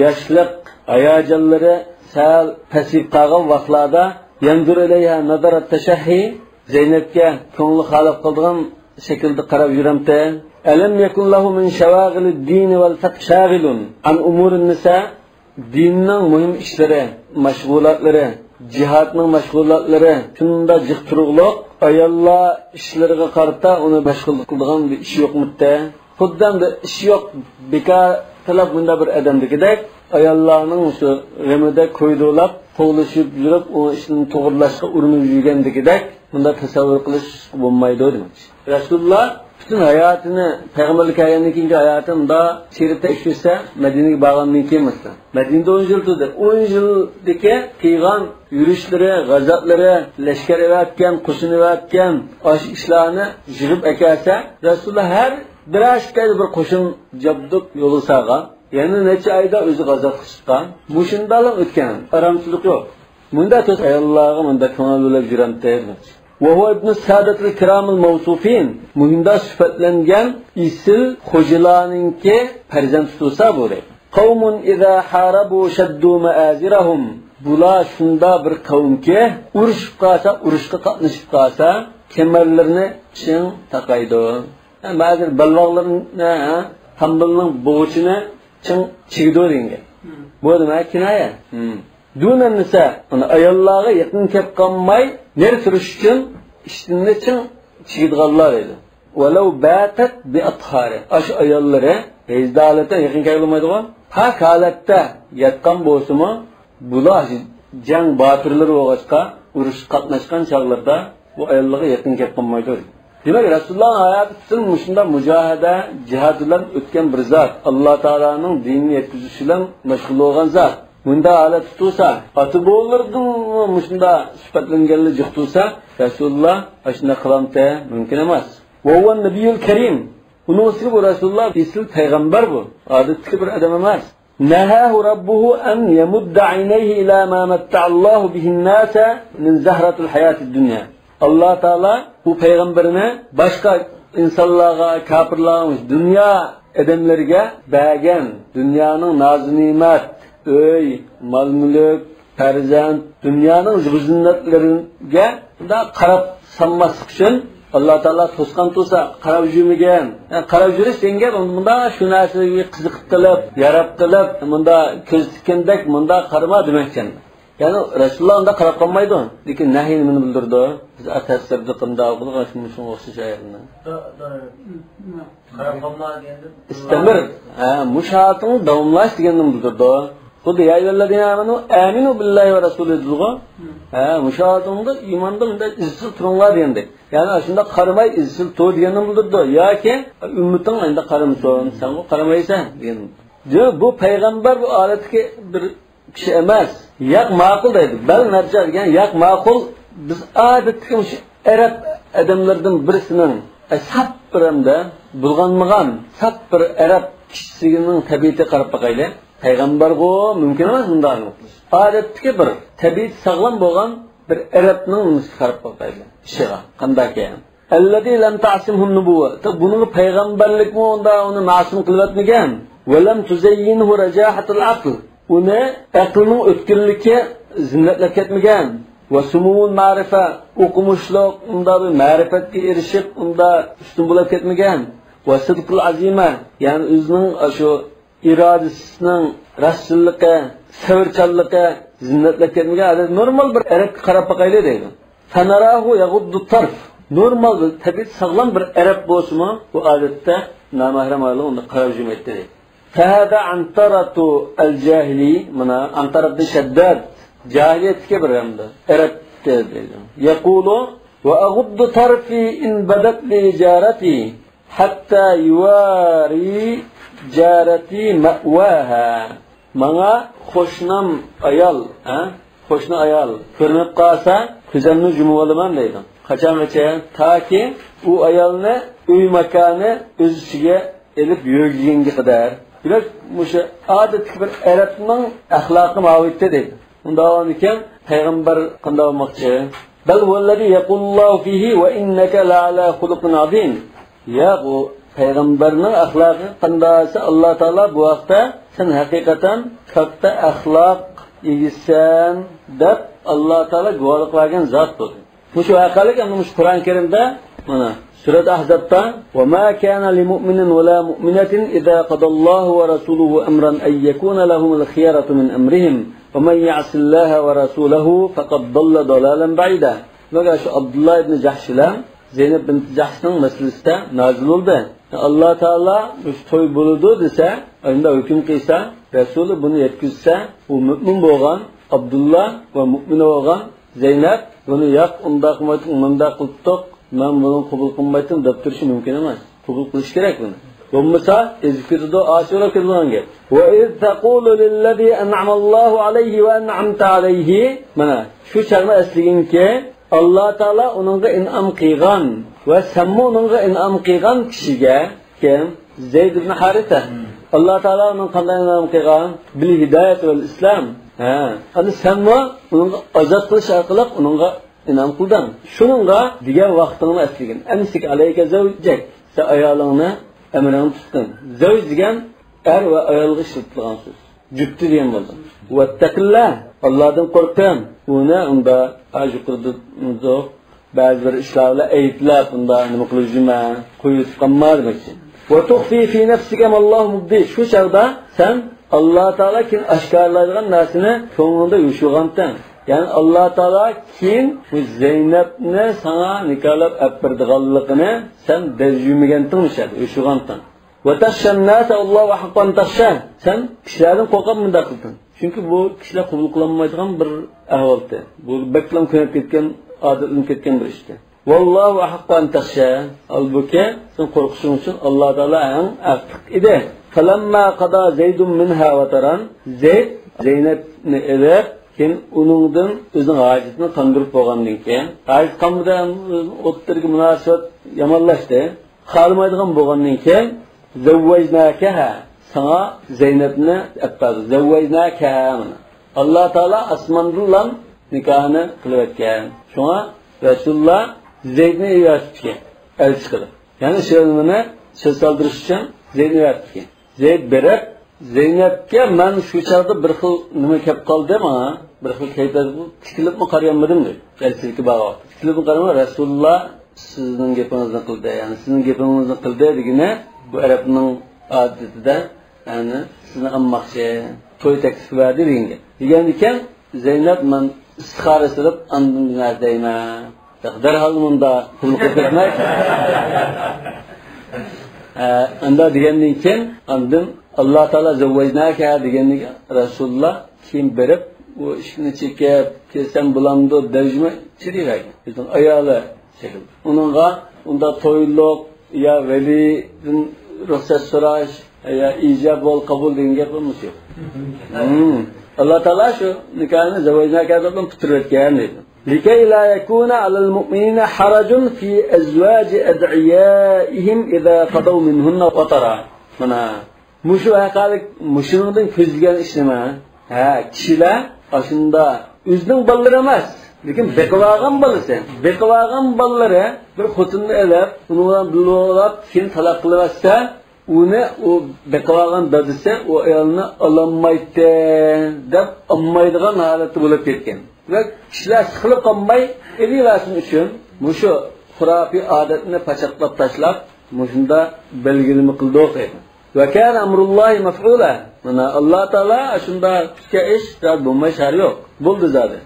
ياشلىق ھاياجانلىرى سەل پەسىيىپ قالغان ۋاقىتلاردا، ينظر إليها نظرة التشهي، زەينەپكە كۆڭلى خالاپ قالىدىغان شەكلىدە قاراپ يۈرەمتى؟ ألم يكن له من شواغل الدين والفتح شاغل عن أمور النساء؟ دىننىڭ مۇھىم ئىشلىرى، مەشغۇلاتلىرى، جىھادنىڭ مەشغۇلاتلىرى شۇنداق جىق تۇرۇقلۇق، ئاياللار ئىشلىرىغا قارىتا ئۇنى مەشغۇل قىلىدىغان بىر ئىش يوقمىدى؟ خۇددى ئەمدى ئىش يوق، بىكار تالاپ مۇنداق بىر ئادەمدىكىدەك، ئاياللارنىڭ شۇ غېمىدە كويدۇلاپ، قوغلىشىپ يۈرۈپ، ئۇ ئىشنى توغرىلاشقا ئۇرۇنۇپ يۈرگەندىكىدەك، مۇنداق تەسەۋۋۇر قىلىش بولمايدۇ دېمەكچى. رەسۇلۇللا پۈتۈن ھاياتىنى، پەيغەمبەرلىك كەلگەندىن كېيىنكى ھاياتىنى مۇنداق سىيرەتتە تەكشۈرسە، مەدىنىگە بارغاندىن كېيىن مەسىلەن، مەدىنىدە ئون يىل تۇردى. ئون يىلدىكى قىلغان يۈرۈشلىرى، غازاتلىرى، لەشكەر ئەۋەتكەن، قوشۇن ئەۋەتكەن، ئاشۇ ئىشلارنى يىغىپ ئەكەلسە، رەسۇلۇللا ھەر بىر ئىككى ئايدا بىر قوشۇن جابدۇق يولغا سالغان. يەنە نەچچە ئايدا ئۆزى غازاتقا چىققان. مۇشۇنداقلا ئۆتكەن. ئارامچىلىق يوق. مۇنداق تۇرسا ئاياللارغا مۇنداق كۆڭۈل بۆلۈپ يۈرەمتى؟ وهو ابن السادة الكرام الموصوفين. مۇشۇنداق سۈپەتلەنگەن ئېسىل خوجىلارنىڭكى پەرزەنتى تۇرسا بۇ دەيدۇ. قوم إذا حاربوا شدوا مئازرهم. بۇلار شۇنداق بىر قەۋمكى، ئۇرۇشۇپ قالسا، ئۇرۇشقا قاتنىشىپ قالسا، كەمەرلىرىنى چىڭ تاقايدۇ. ھە، بەزى بەلباغلىرىنى، ھە، تامبىلنىڭ بوغۇچىنى چىڭ چىگىدۇ دېگەن گەپ. بۇ نېمە؟ كىنايە. دۇنەن نىسا، ئاياللارغا يېقىن كەپ قالماي، نېرى تۇرۇش ئۈچۈن ئىشتىنىنى چىڭ چىگىدىغانلار دەيدۇ. ولو باتت بأطهار. ئاشۇ ئاياللىرى ھەيزدە ھالەتتە يېقىن كەلگىلى بولمايدىغۇ. پاك ھالەتتە ياتقان بولسىمۇ، بۇلار جەڭ باتۇرلىرى بولغاچقا، ئۇرۇشقا قاتناشقان چاغلىرىدا بۇ ئاياللارغا يېقىن كەپ قالمايدۇ. دېمەك، رەسۇلۇللانىڭ ھاياتى پۈتۈن مۇشۇنداق مۇجاھىدە، جىھاد بىلەن ئۆتكەن بىر زات. ئاللا تائالانىڭ دىنىنى يەتكۈزۈش بىلەن مەشغۇل بولغان زات. مۇنداق ھالەتتە تۇرسا، ئاتا بوۋىلىرىدىنمۇ مۇشۇنداق سۈپەتلەنگەنلەر جىق تۇرسا، رەسۇلۇللا ئاشۇنداق قىلامتى؟ مۇمكىن ئەمەس. وهو النبي الكريم. ئۇنىڭ ئۈستىگە بۇ رەسۇلۇللا ئېسىل پەيغەمبەر بۇ. ئادەتتىكى بىر ئادەم ئەمەس. نهاه ربه أن يمد عينيه إلى ما متع الله به الناس من زهرة الحياة الدنيا. ئاللا تائالا بۇ پەيغەمبىرىنى باشقا ئىنسانلارغا، كاپىرلارغا، دۇنيا ئادەملىرىگە بەرگەن دۇنيانىڭ نازۇ نېمەت، ئۆي، مال-مۈلۈك، پەرزەنت، دۇنيانىڭ زىبۇ-زىننەتلىرىگە بۇنداق قاراپ سالماسلىق ئۈچۈن، ئاللا تائالا توسقان تۇرسا، قاراپ يۈرمىگەن. يەنى قاراپ يۈرۈش دېگەن گەپ، مۇنداق شۇ نەرسىگە قىزىقىپ قېلىپ، ياراپ قېلىپ، مۇنداق كۆز تىككەندەك، مۇنداق قارىما دېمەكچى. يەنى رەسۇلۇللا ئۇنداق قاراپ قالمايدۇ. لېكىن نەھينى نېمىنى بىلدۈرىدۇ؟ بىز ئەتەسلەردە قانداق قىلغان شۇ، شۇڭا ئوخشاش ئايەتنى. قاراپ قالما دېگەندە، ئىستەمىر. ھە، مۇشۇ ھالىتىڭنى داۋاملاش دېگەننى بىلدۈرىدۇ. خۇددى يا أيها الذين آمنوا آمنوا بالله ورسوله دېدىغۇ. ھە، مۇشۇ ھالىتىڭدا ئىماندا مۇنداق ئىزچىل تۇرۇڭلار دېگەندەك. يەنى ئاشۇنداق قارىماي ئىزچىل تۇر دېگەننى بىلدۈرىدۇ. ياكى ئۈممىتىڭ ئانداق قارىمىسۇن، سەنغۇ قارىمايسەن دېگەن. ياق، بۇ پەيغەمبەر بۇ ھالەتتىكى بىر كىشى ئەمەس. ياق، ماقۇل دەيدۇ. بەل نەرجا دېگەن ياق، ماقۇل. بىز ئادەتتىكى مۇشۇ ئەرەب ئادەملىرىدىن بىرسىنىڭ، ئە، ساپ بىر ئەمدە بۇلغانمىغان ساپ بىر ئەرەب كىشىسىنىڭ تەبىئىتىگە قاراپ باقايلى. پەيغەمبەرغۇ مۇمكىن ئەمەس مۇنداق قىلىش. ئادەتتىكى بىر تەبىئىتى ساغلام بولغان بىر ئەرەبنىڭ نېمىسىگە قاراپ باقايلى. ئىشىغا قانداق ئىكەن؟ الذي لم تعصمه النبوة. بۇنىڭغا پەيغەمبەرلىكمۇ ئۇنداق ئۇنى مەسۇم قىلىۋەتمىگەن. ولم تزينه رجاحة العقل. ئۇنى ئەقىلنىڭ ئۆتكۈرلۈكى زىننەتلەپ كەتمىگەن. وسمو المعرفة. ئوقۇمۇشلۇق، ئۇنداق بىر مەرىپەتكە ئېرىشىپ، ئۇنداق ئۈستۈن بولۇپ كەتمىگەن. وصدق العزيمة. يەنى ئۆزىنىڭ شۇ ئىرادىسىنىڭ راستچىللىقى، سەۋرچانلىقى زىننەتلەپ كەتمىگەن ئادەت نورمال بىر ئەرەبكە قاراپ باقايلى دەيدۇ. فنراه يغض الطرف. نورمال بىر تەبىئىتى ساغلام بىر ئەرەب بولسىمۇ، بۇ ئادەتتە نامەھرەم ئايالغا ئۇنداق قاراپ يۈرمەيتتى دەيدۇ. فهذا عنترة الجاهلي، مانا ئەنتەرەتى شەدداد، جاھىلىيەتتىكى بىر ئەمدى ئەرەب دەيدۇ. يقول وأغض طرفي إن بدت لي جارتي حتى يواري جارتي مأواها. ماڭا قوشنام ئايال، ھە؟ قوشنا ئايال كۆرۈنۈپ قالسا، كۆزۈمنى يۇمۇۋالىمەن دەيدۇ. قاچانغىچە؟ تاكى ئۇ ئايالنى ئۆي ماكانى ئۆز ئىچىگە ئېلىپ يۆگىگەنگە قەدەر. دېمەك، مۇشۇ ئادەتتىكى بىر ئەرەبنىڭ ئەخلاقى ماۋۇ ئىدى دەيدۇ. ئۇنداق بولغاندىكىن پەيغەمبەر قانداق بولماقچى؟ بل هو الذي يقول الله فيه وإنك لعلى خلق عظيم. ياق، ئۇ پەيغەمبەرنىڭ ئەخلاقى قانداق دېسە، ئاللا تائالا بۇ ھەقتە سەن ھەقىقەتەن كاتتا ئەخلاق ئىگىسەن دەپ ئاللا تائالا گۇۋاھلىق بەرگەن زات بۇ. مۇشۇ ۋەقەلىك ئەمدى مۇشۇ قۇرئان كەرىمدە، مانا، سۈرەت ئەھزابتا، وما كان لمؤمن ولا مؤمنة إذا قضى الله ورسوله أمرا أن يكون لهم الخيرة من أمرهم ومن يعص الله ورسوله فقد ضل ضلالا بعيدا. مانا شۇ ئابدۇللا ئىبنى جەھش بىلەن زەينەپ بىنت جەھشنىڭ مەسىلىسىدە نازىل بولدى. ئاللا تائالا مۇشۇ توي بولىدۇ دېسە، ئۇنداق ھۆكۈم قىلسا، رەسۇلى بۇنى يەتكۈزسە، ئۇ مۆمىن بولغان ئابدۇللا ۋە مۆمىنە بولغان زەينەپ بۇنى ياق، ئۇنداق قىلمايتتۇق، مۇنداق قىلىپتۇق، مەن بۇنى قوبۇل قىلمايتتىم دەپ تۇرۇشى مۇمكىن ئەمەس. قوبۇل قىلىش كېرەك بۇنى. بولمىسا ئېزىپ كېتىدۇ، ئاشۇ بولاپ كېتىدىغان گەپ. وإذ تقول للذي أنعم الله عليه وأنعمت عليه. مانا شۇ چاغنى ئەسلىگىنكى، ئاللا تائالا ئۇنىڭغا ئىنئام قىلغان ۋە سەنمۇ ئۇنىڭغا ئىنئام قىلغان كىشىگە، كىم؟ زەيد ئىبن ھارىسە. ئاللا تائالا ئۇنىڭغا قانداق ئىنئام قىلغان؟ بالهداية والإسلام. ھە. ئەنە سەنمۇ ئۇنىڭغا ئازاد قىلىش ئارقىلىق ئۇنىڭغا ئىنئام قىلدىڭ. شۇنىڭغا دېگەن ۋاقتىڭنى ئەسلىگىن. أمسك عليك زوجك. سەن ئايالىڭنى، ئەمرىڭنى تۇتقىن. زەۋج دېگەن ئەر ۋە ئايالغا ئىشلىتىلغان سۆز. جۈپتى دېگەن بولىدۇ. واتق الله، ئاللادىن قورققىن. ئۇنى ئۇندا ھازىر يۇقىرىدا بەزى بىر ئىشلار بىلەن ئەيىبلەپ، ئۇندا نېمە قىلىپ يۈرمە، قويۇۋېتىپ قالما دېمەكچى. وتخفي في نفسك ما الله مبديه. شۇ چاغدا سەن ئاللا تائالا كېيىن ئاشكارىلايدىغان نەرسىنى كۆڭلۈڭدە يوشۇرغانتىڭ. يەنى ئاللا تائالا كېيىن بۇ زەينەپنى ساڭا نىكاھلاپ ئەپ بېرىدىغانلىقىنى سەن دەز يۇمىغانتىڭ، مۇشۇ يەردە يوشۇرغانتىڭ. وتخشى الناس والله أحق أن تخشاه. سەن كىشىلەردىن قورقۇپ مۇنداق قىلدىڭ. چۈنكى بۇ كىشىلەر قوبۇل قىلالمايدىغان بىر ئەھۋالتى. بۇ بەكلا كۆنۈپ كەتكەن، ئادەتلىنىپ كەتكەن بىر ئىشتى. والله أحق أن تخشاه. ھالبۇكى، سەن قورقۇشۇڭ ئۈچۈن ئاللا تائالا ئەڭ ھەقلىق ئىدى. فلما قضى زيد منها وطرا. زەيد زەينەپنى ئېلىپ، كېيىن ئۇنىڭدىن ئۆزىنىڭ ھاجىتىنى قاندۇرۇپ بولغاندىن كېيىن، ھاجىتى قانمىدى، ئوتتۇرىدىكى مۇناسىۋەت يامانلاشتى. خالىمايدىغان بولغاندىن كېيىن، زەۋۋەجناكەھا، ساڭا زەينەپنى ئەپ بەردۇق. زەۋۋەجناكەھا، مانا. ئاللا تائالا ئاسماندىنلا نىكاھنى قىلىۋەتكەن. شۇڭا رەسۇلۇللا زەيدنى ئېۋەتىپتىكەن، ئەلچى قىلىپ. يەنى شۇ نېمىنى سىر سالدۇرۇش ئۈچۈن زەيدنى ئېۋەتىپتىكەن. زەيد بېرىپ، زەينەپكە، مەن شۇ چاغدا بىر خىل نېمە كەپ قالدى ماڭا، بىر خىل كەيپىيات، تىكىلىپمۇ قارىيالمىدىم دەيدۇ. ئەلچىلىككە بارغان ۋاقىتتا تىكىلىپمۇ قارىماي، رەسۇلۇللا سىزنىڭ گېپىڭىزنى قىلدى، يەنى سىزنىڭ گېپىڭىزنى قىلدى دېگىنى، بۇ ئەرەبنىڭ ئادىتىدە، يەنى سىزنى ئالماقچى، توي تەكلىپى بەردى دېگەن گەپ. دېگەندىكەن، زەينەپ، مەن ئىستىخارە سېلىپ، ئاندىن بىر نەرسە دەيمەن. دەرھال مۇنداق قۇللۇق قىلىپ كەتمەي. ئە، ئۇنداق دېگەندىن كېيىن، ئاندىن ئاللا تائالا زەۋۋەجناكە دېگەندىن كېيىن رەسۇلۇللا كېيىن بېرىپ، ئۇ ئىشىكنى چېكىپ، كىرسەم بولامدۇ دەپ يۈرمەي، چىقىۋەرگەن. ئۆزىنىڭ ئايالى شەكىلدە. ئۇنىڭغا ئۇنداق تويلۇق يا ۋەلىدىن رۇخسەت سوراش، يا ئىجاب ۋەل قوبۇل دېگەن گەپ بولمىسا يوق. ھىم. ئاللا تائالا شۇ نىكاھنى زەۋۋەجناكە دەپ پۈتتۈرۈۋەتكەن دەيدۇ. لكي لا يكون على المؤمنين حرج في أزواج أدعيائهم إذا قضوا منهن وطرا. مانا مۇشۇ ھەققىدە مۇشۇنىڭدىن كۆزلىگەن ئىش نېمە؟ ھە، كىشىلەر ئاشۇندا ئۆزىنىڭ بالىلىرى ئەمەس، لېكىن بېقىۋالغان بالىسى. بېقىۋالغان بالىلىرى بىر خوتۇننى ئېلىپ، ئۇنىڭ بىلەن بىللە بولۇپ، كېيىن تالاق قىلىۋەتسە، ئۇنى ئۇ بېقىۋالغان دادىسى ئۇ ئايالنى ئالالمايتتى دەپ ئالمايدىغان ھالەتتە بولۇپ كەتكەن. ۋە كىشىلەر سىقىلىپ قالماي ئېلىۋەرسۇن ئۈچۈن مۇشۇ خۇراپىي ئادەتنى پاچاقلاپ تاشلاپ، مۇشۇنداق بەلگىلىمە قىلدۇق دەيدۇ. وكان أمر الله مفعولا. مانا، ئاللا تائالا شۇنداق پۈتكەن ئىش زادى بولماي چارە يوق. بولدى زادى.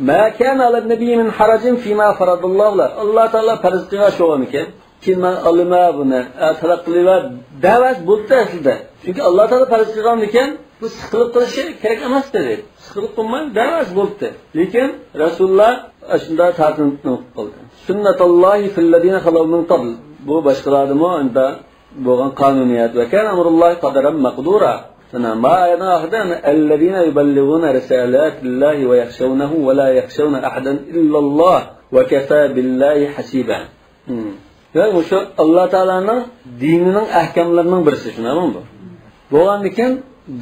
ما كان على النبي من حرج فيما فرض الله له. ئاللا تائالا پەرز قىلغان شۇ ئىكەن. كېيىن مەن ئالىمەن بۇنى، ئە، تالاق قىلىۋەر دەۋەرسە بولدى ئەسلىدە. چۈنكى ئاللا تائالا پەرز قىلغانىكەن، بۇ سىقىلىپ قىلىشى كېرەك ئەمەس دېدى. سىقىلىپ قىلماي دەۋەرسە بولدى. لېكىن رەسۇلۇللا ئاشۇنداق تارتىنىپ قىلدى. سنة الله في الذين خلوا من قبل. بۇ باشقىلاردىمۇ ئەندە بولغان قانۇنىيەت. وكان أمر الله قدرا مقدورا. مانا ئايەتنىڭ ئاخىرىدا، الذين يبلغون رسالات الله ويخشونه ولا يخشون أحدا إلا الله وكفى بالله حسيبا. ھىم. ۋە مۇشۇ ئاللا تائالانىڭ دىنىنىڭ ئەھكاملىرىنىڭ بىرسى، شۇنداقمۇ بۇ؟ بولغاندىكىن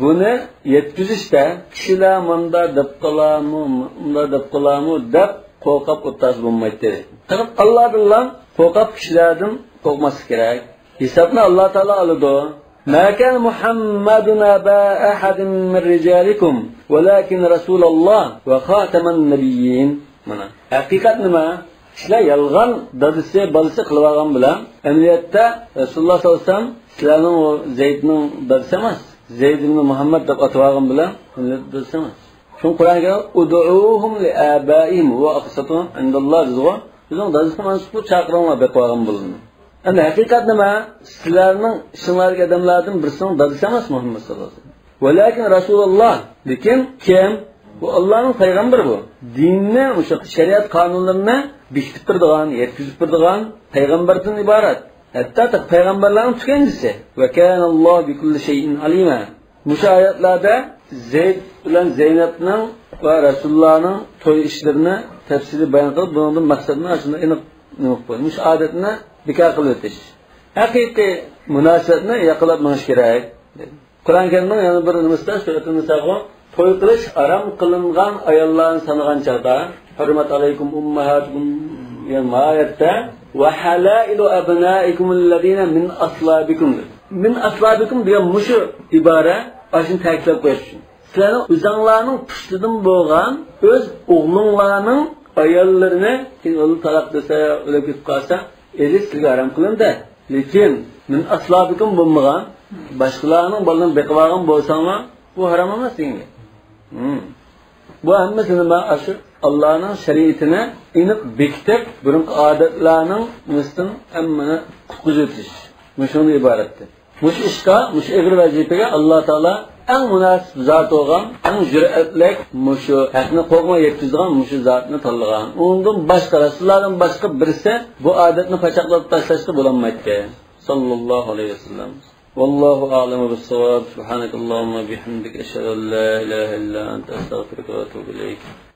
بۇنى يەتكۈزۈشتە كىشىلەر مۇنداق دەپ قالامۇ، مۇنداق دەپ قالامۇ دەپ قورقۇپ ئولتۇرسا بولمايتتى. پەقەت ئاللادىنلا قورقۇپ، كىشىلەردىن قورقماسلىق كېرەك. ھېسابنى ئاللا تائالا ئالىدۇ. ما كان محمد أبا أحد من رجالكم ولكن رسول الله وخاتم النبيين. مانا ھەقىقەت نېمە؟ كىشىلەر يالغان دادىسى، بالىسى قىلىۋالغان بىلەن، ئەمەلىيەتتە رەسۇلۇللا ساللاللاھۇ ئەلەيھى ۋەسەللەم سىلەرنىڭ ئۇ زەيدنىڭ دادىسى ئەمەس، زەيد ئىبنى مۇھەممەد دەپ ئاتىۋالغان بىلەن، ئەمەلىيەتتە دادىسى ئەمەس. شۇڭا قۇرئان كەرىم، «ئۇدئۇھۇم لىئابائىھىم ھۇۋە ئەقسىتۇ ئىنداللا» دېدىغۇ. ئۆزۈڭ دادىسىنى مانا شۇ چاقىرىڭلار، بېقىۋالغان بولىدۇ. ئەمدى ھەقىقەت نېمە؟ سىلەرنىڭ ئىچىڭلاردىكى ئادەملەردىن بىرسىنىڭ دادىسى ئەمەس مۇھەممەد ساللاللاھۇ ئەلەيھى ۋەسەللەم. ۋەلەكىن رەسۇلۇللا، لېكىن كىم؟ بۇ ئاللانىڭ پەيغەمبىرى بۇ. دىننى، مۇشۇ شەرىئەت قانۇنلىرىنى بېكىتىپ تۇرىدىغان، يەتكۈزۈپ تۇرىدىغان پەيغەمبەردىن ئىبارەت. ھەتتا پەيغەمبەرلەرنىڭ تۈكەنچىسى. ۋەكانەللاھۇ بىكۇللى شەيئىن ئالىما. مۇشۇ ئايەتلەردە زەيد بىلەن زەينەپنىڭ ۋە رەسۇلۇللانىڭ توي ئىشلىرىنى تەپسىلىي بايان قىلىپ، بۇنىڭدىن مەقسەتنى ئاشۇنداق ئېنىق نېمە قىلىپ قويدى. مۇشۇ ئادەتنى بىكار قىلىۋېتىش. ھەقىقىي مۇناسىۋەتنى ياقىلاپ مېڭىش كېرەك. قۇرئان كەرىمنىڭ يەنە بىر نېمىسىدە، سۈرەتۇن نىساغۇ، توي قىلىش ھارام قىلىنغان ئاياللارنى سانىغان چاغدا، «ھۇررىمەت ئەلەيكۇم ئۇممەھاتۇكۇم» دېگەن ئايەتتە، «ۋە ھەلائىلۇ ئەبنائىكۇمۇللەزىنە مىن ئەسلابىكۇم» دېدى. «مىن ئەسلابىكۇم» دېگەن مۇشۇ ئىبارە ئاشۇنى تەكىتلەپ قويۇش ئۈچۈن. سىلەرنىڭ ئۆزۈڭلارنىڭ پۇشتىدىن بولغان ئۆز ئوغلۇڭلارنىڭ ئاياللىرىنى، كېيىن ئۇلار تالاق دېسە، ئۆلۈپ كېتىپ قالسا، ئېلىش سىزگە ھارام قىلىندى. لېكىن، «مىن ئەسلابىكۇم» بولمىغان، باشقىلارنىڭ بالىلىرىنى بېقىۋالغان بولساڭلار، بۇ ھارام ئەمەس دېگەن گەپ. ھىم. بۇ ھەممىسى نېمە؟ ئاشۇ ئاللانىڭ شەرىئىتىنى ئېنىق بېكىتىپ، بۇرۇنقى ئادەتلەرنىڭ نېمىسىدىن ھەممىنى قۇتقۇزۇۋېتىش. مۇشۇنىڭدىن ئىبارەتتى. مۇشۇ ئىشقا، مۇشۇ ئېغىر ۋەزىپىگە ئاللا تائالا ئەڭ مۇناسىپ زات بولغان، ئەڭ جۈرئەتلىك، مۇشۇ ھەقنى قولغا يەتكۈزىدىغان مۇشۇ زاتنى تاللىغان. ئۇنىڭدىن باشقا، رەسۇلۇللادىن باشقا بىرسى بۇ ئادەتنى پاچاقلاپ تاشلاشقا بولالمايتتى. ساللاللاھۇ ئەلەيھى ۋەسەللەم. ۋاللاھۇ ئەئلەمۇ بىسساۋاب. سۇبھانەكەللاھۇممە بىھەمدىك، ئەشھەدۇ ئەن لا ئىلاھە ئىللا ئەنتە، ئەستەغفىرۇكە ۋە ئەتۇبۇ ئىلەيك.